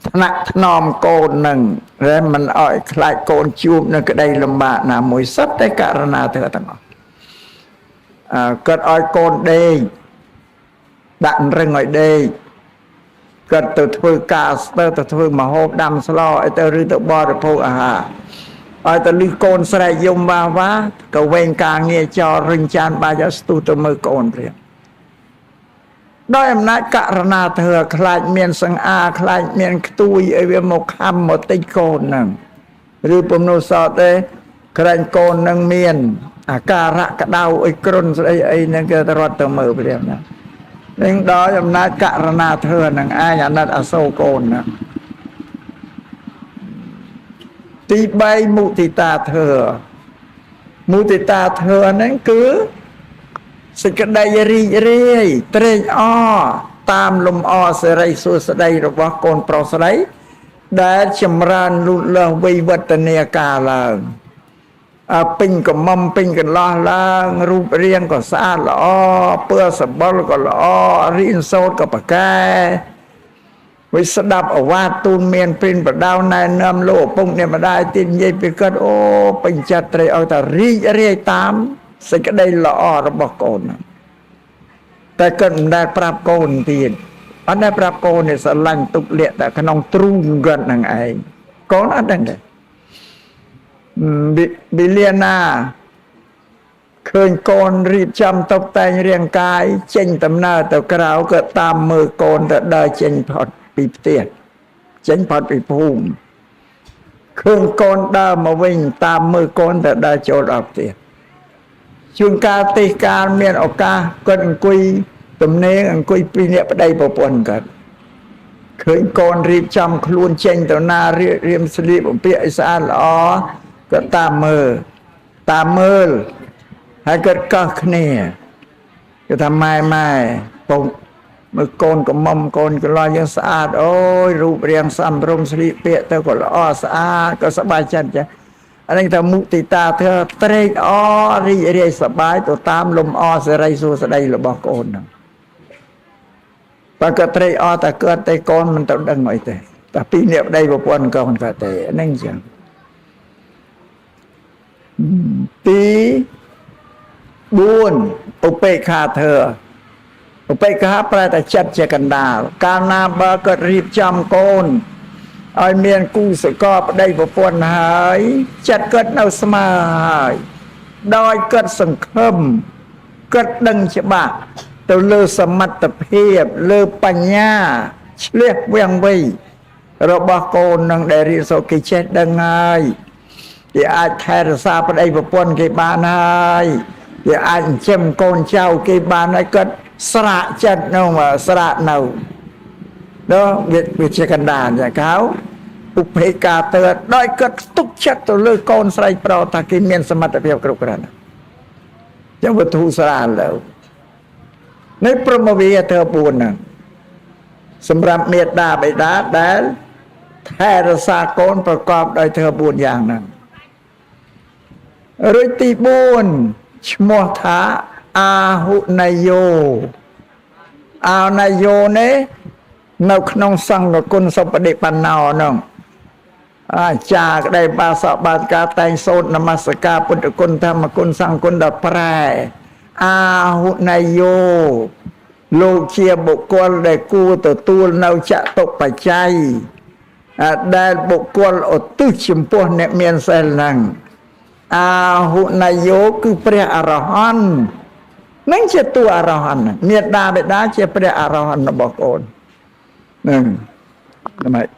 ថ្នាក់ថ្នមកូនហ្នឹងតែមិនអោយខ្លាចកូនជួបនៅក្តីលំបាកណាមួយសុទ្ធតែករណាធ្វើទាំងអស់អើគាត់ឲ្យកូនដេកដាក់រឹងឲ្យដេកគាត់ទៅធ្វើការស្ទើរទៅធ្វើមហូបដាំស្លអីទៅឬទៅបរិភោគអាហារឲ្យទៅលឺកូនស្រែកយំវ៉ាវ៉ាក៏វែងការងារចោលរិញចានបាយស្ទុះទៅមើលកូនព្រាមដោយអំណាចករណាធ្វើខ្លាចមានសង្អាខ្លាចមានខ្ទួយឲ្យវាមកខំមកតិចកូនហ្នឹងឬពំនោះសតទេក្រែងកូននឹងមានអាការៈក្តៅអីគ្រុនស្អីអីហ្នឹងគេរត់ទៅមើលព្រាមណានឹងដោយអំណាចករណាធ្វើហ្នឹងឯងអាណិតអាសូរកូនណាទី3មុទិតាធ្វើមុទិតាធ្វើហ្នឹងគឺសេចក្តីរីករាយត្រេកអរតាមលំអសិរីសួស្តីរបស់កូនប្រុសស្រីដែលចម្រើនលូតលាស់វិវឌ្ឍនាការឡើងអពេញកំមុំពេញកន្លោះឡើងរូបរាងក៏ស្អាតល្អពើសម្បុរក៏ល្អរៀនសូត្រក៏ប្រកែវិស្ដាប់អវាទទូនមានព្រិនបដៅណែនាំលោកឪពុកអ្នកម្ដាយទីនិយាយពីគាត់អូពេញចិត្តត្រេកអរថារីករាយតាមសេចក្តីល្អរបស់កូនតែគាត់មិនដែលប្រាប់កូនទៀតអត់ដែលប្រាប់កូននេះស្រឡាញ់ទុកលាក់តែក្នុងទ្រូងគាត់នឹងឯងកូនអត់ដឹងទេបិលាណាឃើញកូនរៀបចំតុបតែងរាងកាយចេញដំណើរទៅក្រៅក៏តាមមើលកូនទៅដើរចេញផុតពីផ្ទះចេញផុតពីភូមិឃើញកូនដើរមកវិញតាមមើលកូនទៅដើរចូលដល់ផ្ទះជួនកាលទេសកាលមានឱកាសគាត់អង្គុយទំនេរអង្គុយពីអ្នកប្តីប្រពន្ធគាត់ឃើញកូនរៀបចំខ្លួនចេញទៅណារៀបស្លៀកបំពាក់ឲ្យស្អាតល្អគាត់តាមមើលតាមមើលហើយគាត់កោះគ្នាគេថាម៉ែម៉ែពងមើលកូនកំមុំកូនកន្លោះយើងស្អាតអូយរូបរាងសំរុំស្លៀកពាក់ទៅក៏ល្អស្អាតក៏សប្បាយចិត្តចាអានេះថាមុទិតាធ្វើត្រេកអររីករាយសប្បាយទៅតាមលំអសិរីសួស្តីរបស់កូនហ្នឹងបើក៏ត្រេកអរតែគាត់តែកូនមិនទៅដឹងអីទេតែពីអ្នកប្តីប្រពន្ធកូនគាត់ទេហ្នឹងចឹងទី4ឧបេក្ខាធ្វើឧបេក្ខាប្រែតែចិត្តជាកណ្ដាលកាលណាបើគាត់រៀបចំកូនឲ្យមានគូសកលប្តីប្រពន្ធហើយចិត្តគាត់នៅស្មើហើយដោយគាត់សង្ឃឹមគាត់ដឹងច្បាស់ទៅលើសមត្ថភាពលើបញ្ញាឆ្លៀសវៀងវៃរបស់កូននឹងដែលរៀនសូត្រគេចេះដឹងហើយគេអាចថែរក្សាប្តីប្រពន្ធគេបានហើយគេអាចចិញ្ចឹមកូនចៅគេបានហើយគាត់ស្រាកចិត្តនោះស្រាកនៅដល់វាជាកណ្ដាលចាកៅឧបេក្ខាទៅដោយគាត់ទុកចិត្តទៅលើកូនស្រីប្រុសថាគេមានសមត្ថភាពគ្រប់គ្រាន់ចឹងវត្ថុស្រាលទៅនៃព្រហ្មវិហារធ្វើ4ហ្នឹងសម្រាប់មេដាបិតាដែលថែរក្សាកូនប្រកបដោយធ្វើ4យ៉ាងហ្នឹងរួចទី4ឈ្មោះថាអាហុនយោអាហុនយោនេះនៅក្នុងសង្ឃគុណសុបតិបណ្ណោហ្នឹងអាចារ្យក្តីបាសកបាការតែងសូត្រនមស្ការពុទ្ធគុណធម្មគុណសង្ឃគុណដល់ប្រែអាហុនយោលោកជាបុគ្គលដែលគួរទទួលនៅចតុបច្ច័យដែលបុគ្គលឧទ្ទិសចំពោះអ្នកមានសិលហ្នឹងអាហុនយោគឺព្រះអរហន្តនឹងជាតួអរហន្តមេដាបិតាជាព្រះអរហន្តរបស់កូនហ្នឹង ម៉េច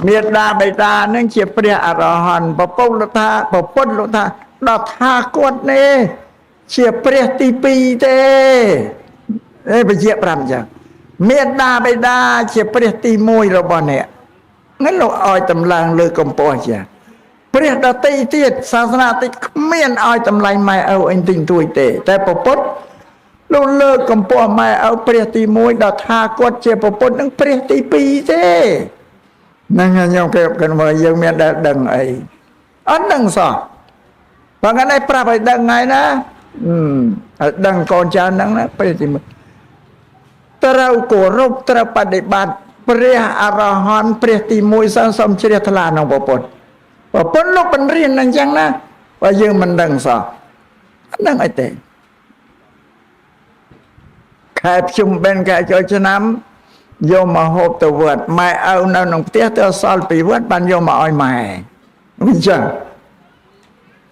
មេដាបេតានឹងជាព្រះអរហន្តពពុទ្ធថាពពុទ្ធលោកថាដល់ថាគាត់នេះជាព្រះទី2ទេអេបញ្ជាក់5ចឹងមេដាបេតាជាព្រះទី1របស់អ្នកនឹងលោកឲ្យតម្លើងលើកម្ពស់ចាព្រះដតីទៀតសាសនាតិចគ្មានឲ្យតម្លៃម៉ែឪអីទិញទួយទេតែពពុទ្ធលោកលើកកម្ពស់ម៉ែឪព្រះទី1ដល់ថាគាត់ជាពពុទ្ធនឹងព្រះទី2ទេហ្នឹងខ្ញុំគេគិតមកយើងមានដែលដឹងអីអត់ដឹងសោះបើថ្ងៃនេះប្រាប់ឲ្យដឹងថ្ងៃណាឲ្យដឹងកូនចៅហ្នឹងណាព្រះទី1ត្រូវគោរពត្រូវបដិបត្តិព្រះអរហន្តព្រះទី1សសូមជ្រះថ្លាក្នុងពុទ្ធពុទ្ធលោកបង្រៀនអញ្ចឹងណាបើយើងមិនដឹងសោះអត់ដឹងអីទេខែភ្ជុំបិណ្ឌខែចូលឆ្នាំយកមកហូបទៅវត្តម៉ែឪនៅក្នុងផ្ទះទៅសល់ពីវត្តបានយកមកឲ្យម៉ែអញ្ចឹង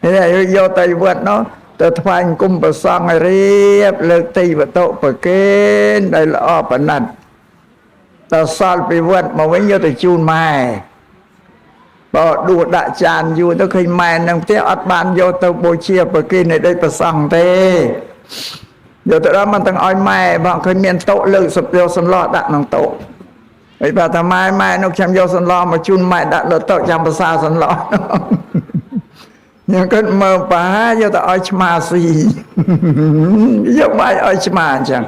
ហើយយកទៅវត្តនោះទៅថ្វាយអង្គមប្រសង់ឲ្យរៀបលើកទីវតុប្រគេនដោយល្អប្រណិតទៅសល់ពីវត្តមកវិញយកទៅជូនម៉ែបើដួសដាក់ចានយូរទៅឃើញម៉ែនៅផ្ទះអត់បានយកទៅបូជាប្រគេនในដីប្រសង់ទេយកទៅដល់មិនទាំងឲ្យម៉ែបងឃើញមានតុលើកយកសម្លដាក់ក្នុងតុហើយបើថាម៉ែម៉ែនោះខ្ញុំយកសម្លមកជូនម៉ែដាក់លើតុចាំប្រសាសម្លខ្ញុំគិតមើលបាយកទៅឲ្យឆ្មាស៊ីយកបាយឲ្យឆ្មាអញ្ចឹង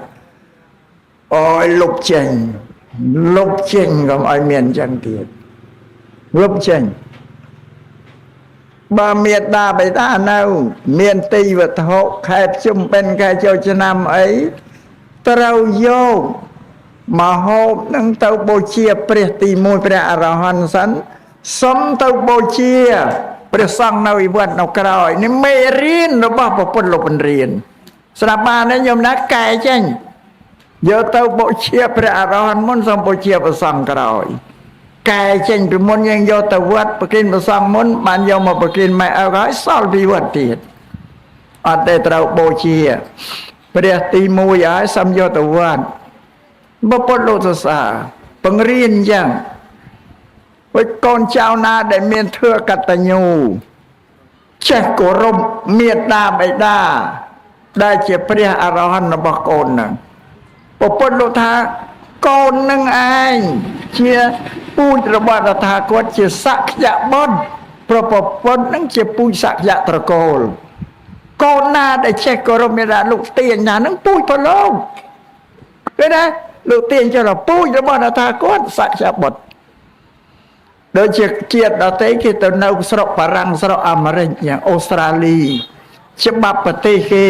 អូយលុបចេញលុបចេញកុំឲ្យមានអញ្ចឹងទៀតលុបចេញបើមេដាបិតានៅមានទីវត្ថុខែភ្ជុំបិណ្ឌខែចូលឆ្នាំអីត្រូវយកមកហូបនឹងទៅបូជាព្រះទី1ព្រះអរហន្តសិនសុំទៅបូជាព្រះសង្ឃនៅឯវត្តនៅក្រោយនេះមេរៀនរបស់ពុទ្ធលោកបង្រៀនស្រាប់បានទេញោមណាកែចេញយកទៅបូជាព្រះអរហន្តមុនសូមបូជាព្រះសង្ឃក្រោយកែចេញពីមុនយើងយកទៅវត្តប្រគិនព្រះសង្ឃមុនបានយកមកប្រគិនម៉ែឪហើយសល់ពីវត្តទៀតអត់ទេត្រូវបូជាព្រះទី1ហើយសូមយកទៅវត្តពុទ្ធលោកសរសើរបង្រៀនអញ្ចឹងហើយកូនចៅណាដែលមានធម៌កតញ្ញូចេះគោរពមេដាបិតាដែលជាព្រះអរហន្តរបស់កូនហ្នឹងពុទ្ធលោកថាកូននឹងឯងជាពូជរបស់តថាគតជាសក្យបុត្រប្រពន្ធនឹងជាពូជសក្យត្រកូលកូនណាដែលចេះគោរពមេដាលោកទាញណានឹងពូជប្រលោកឃើញទេលោកទាញចុះពូជរបស់តថាគតសក្យបុត្រដូចជាជាតិដទៃគេទៅនៅស្រុកបារាំងស្រុកអាមេរិកយ៉ាងអូស្ត្រាលីច្បាប់ប្រទេសគេ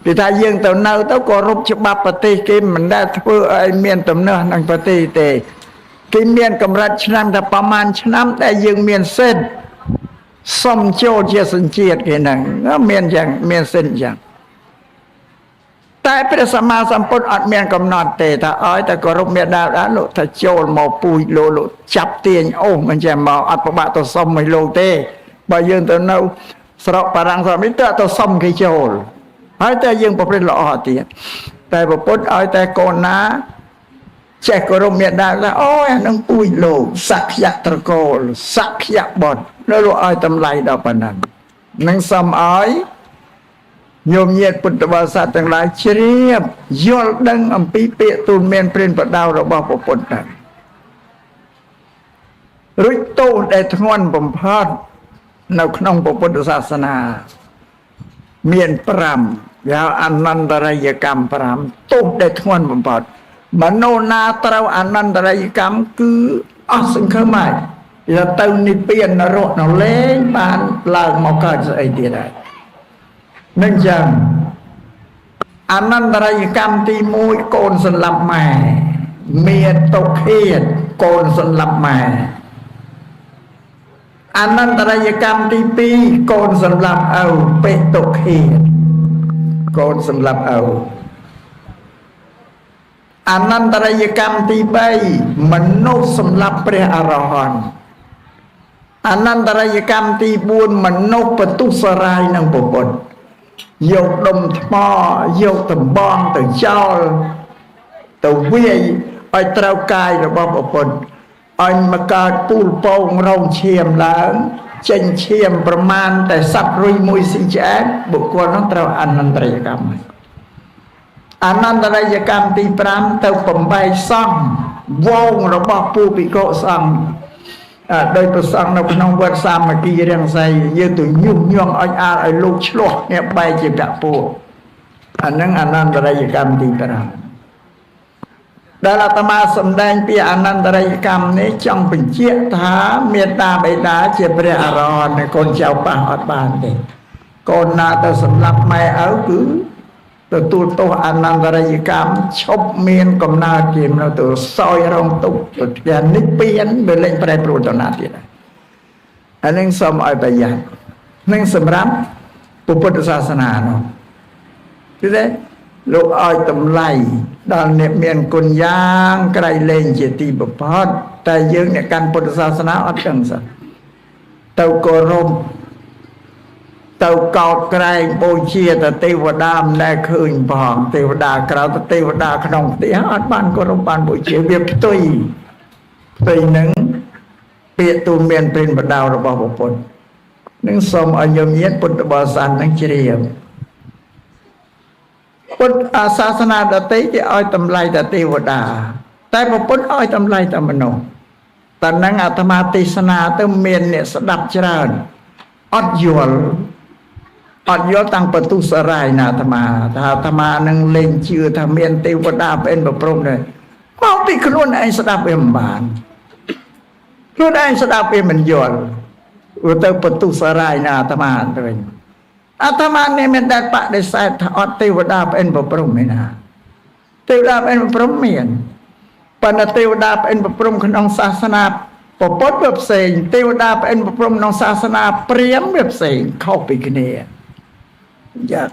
គេថាយើងទៅនៅទៅគោរពច្បាប់ប្រទេសគេមិនដែលធ្វើឲ្យមានទំនាស់នឹងប្រទេសទេគេមានកម្រិតឆ្នាំតែប្រហែលឆ្នាំដែលយើងមានសិទ្ធិសុំចូលជាសញ្ជាតិគេហ្នឹងមានយ៉ាងមានសិទ្ធិយ៉ាងតែព្រះសម្មាសម្ពុទ្ធអត់មានកំណត់ទេថាឲ្យតែគោរពមេដាបិតាលោកថាចូលមកពូជលោកលោកចាប់ទាញអូសមិនចេះមកអត់ប្របាក់ទៅសុំឲ្យលោកទេបើយើងទៅនៅស្រុកបារាំងស្រុកនេះទៅសុំគេចូលហើយតែយើងប្រព្រឹត្តល្អទៀតតែពុទ្ធឲ្យតែកូនណាចេះគោរពមេដាថាអូយអានឹងពូជលោកសក្យត្រកូលសក្យបុត្រលោកឲ្យតម្លៃដល់ប៉ុណ្ណឹងនឹងសុំឲ្យញោមញាតិពុទ្ធបរិស័ទទាំងឡាយជ្រាបយល់ដឹងអំពីពាក្យទូលមានព្រានបដៅរបស់ពុទ្ធដែររួចទោសដែលធ្ងន់បំផុតនៅក្នុងពុទ្ធសាសនាមាន5គេហៅអនន្តរិយកម្ម5ទោសដែលធ្ងន់បំផុតមនុស្សណាត្រូវអនន្តរិយកម្មគឺអស់សង្ឃឹមហើយវាទៅនិព្វាននរកនៅលែងបានឡើងមកកើតស្អីទៀតហើយនឹងចឹងអនន្តរិយកម្មទី1កូនសម្លាប់ម៉ែមានទុក្ខេតកូនសម្លាប់ម៉ែអនន្តរិយកម្មទី2កូនសម្លាប់ឪបេតុខេតកូនសម្លាប់ឪអនន្តរិយកម្មទី3មនុស្សសម្លាប់ព្រះអរហន្តអនន្តរិយកម្មទី4មនុស្សបន្ទុះសរាយនឹងពុទ្ធ យកដុំថ្មយកដំបងទៅចោលទៅវាយឲ្យត្រូវកាយរបស់ប្រពន្ធឲ្យមកកើតពូលពងរងឈាមឡើងចេញឈាមប្រមាណតែសัตว์រុយមួយស៊ីឆ្អែតបុគ្គលនោះត្រូវអនន្តរិយកម្មហើយអនន្តរិយកម្មទី5ទៅបំបែកសង្ឃវងរបស់ពូភិក្ខុសង្ឃដោយប្រសង្ឃនៅក្នុងវត្តសាមគ្គីរាំងសីយើងទៅញុះញង់ឲ្យអាលឲ្យលោកឆ្លោះគ្នាបែកជាពពួកអានឹងអនន្តរិយកម្មទី5ដែលអាត្មាសម្ដែងពីអនន្តរិយកម្មនេះចង់បញ្ជាក់ថាមេត្តាបិតាជាព្រះអរហន្តកូនចៅប៉ះអត់បានទេកូនណាទៅសម្លាប់ម៉ែឪគឺទទួលទោសអនន្តរិយកម្មឈប់មានកំណើតជានៅទៅសោយរងទុក្ខទៅផ្ទះនិព្វានវាលែងប្រែប្រួលទៅណាទៀតអានឹងសូមឲ្យប្រយ័ត្ននឹងសម្រាប់ពុទ្ធសាសនានោះគឺទេលោកឲ្យតម្លៃដល់អ្នកមានគុណយ៉ាងក្រៃលែងជាទីបំផុតតែយើងអ្នកកាន់ពុទ្ធសាសនាអត់ដឹងសោះទៅគោរពទៅកោតក្រែងបូជាទៅទេវតាមិនដែលឃើញផងទេវតាក្រៅទៅទេវតាក្នុងផ្ទះអត់បានគោរពបានបូជាវាផ្ទុយផ្ទុយនឹងពាក្យទូមានព្រិនបដៅរបស់ពុទ្ធនឹងសូមឲ្យញោមញាតពុទ្ធបរិស័ទនឹងជ្រាបពុទ្ធសាសនាដទៃគេឲ្យតម្លៃតែទេវតាតែពុទ្ធឲ្យតម្លៃតែមនុស្សតែនឹងអាត្មាទេសនាទៅមានអ្នកស្ដាប់ច្រើនអត់យល់អត់យល់តាំងបទុសរាយណាអាត្មាថាអាត្មានឹងលែងជឿថាមានទេវតាប្អិនប្រព្រំដែរមកពីខ្លួនឯងស្ដាប់វាមិនបានខ្លួនឯងស្ដាប់វាមិនយល់វាទៅបទុសរាយណាអាត្មាទៅវិញអាត្មានេះមិនដែលបដិសេធថាអត់ទេវតាប្អិនប្រព្រំឯណាទេវតាប្អិនប្រព្រំមានប៉ុន្តែទេវតាប្អិនប្រព្រំក្នុងសាសនាពុទ្ធវាផ្សេងទេវតាប្អិនប្រព្រំក្នុងសាសនាព្រាហ្មណ៍វាផ្សេងខុសពីគ្នាយ៉ា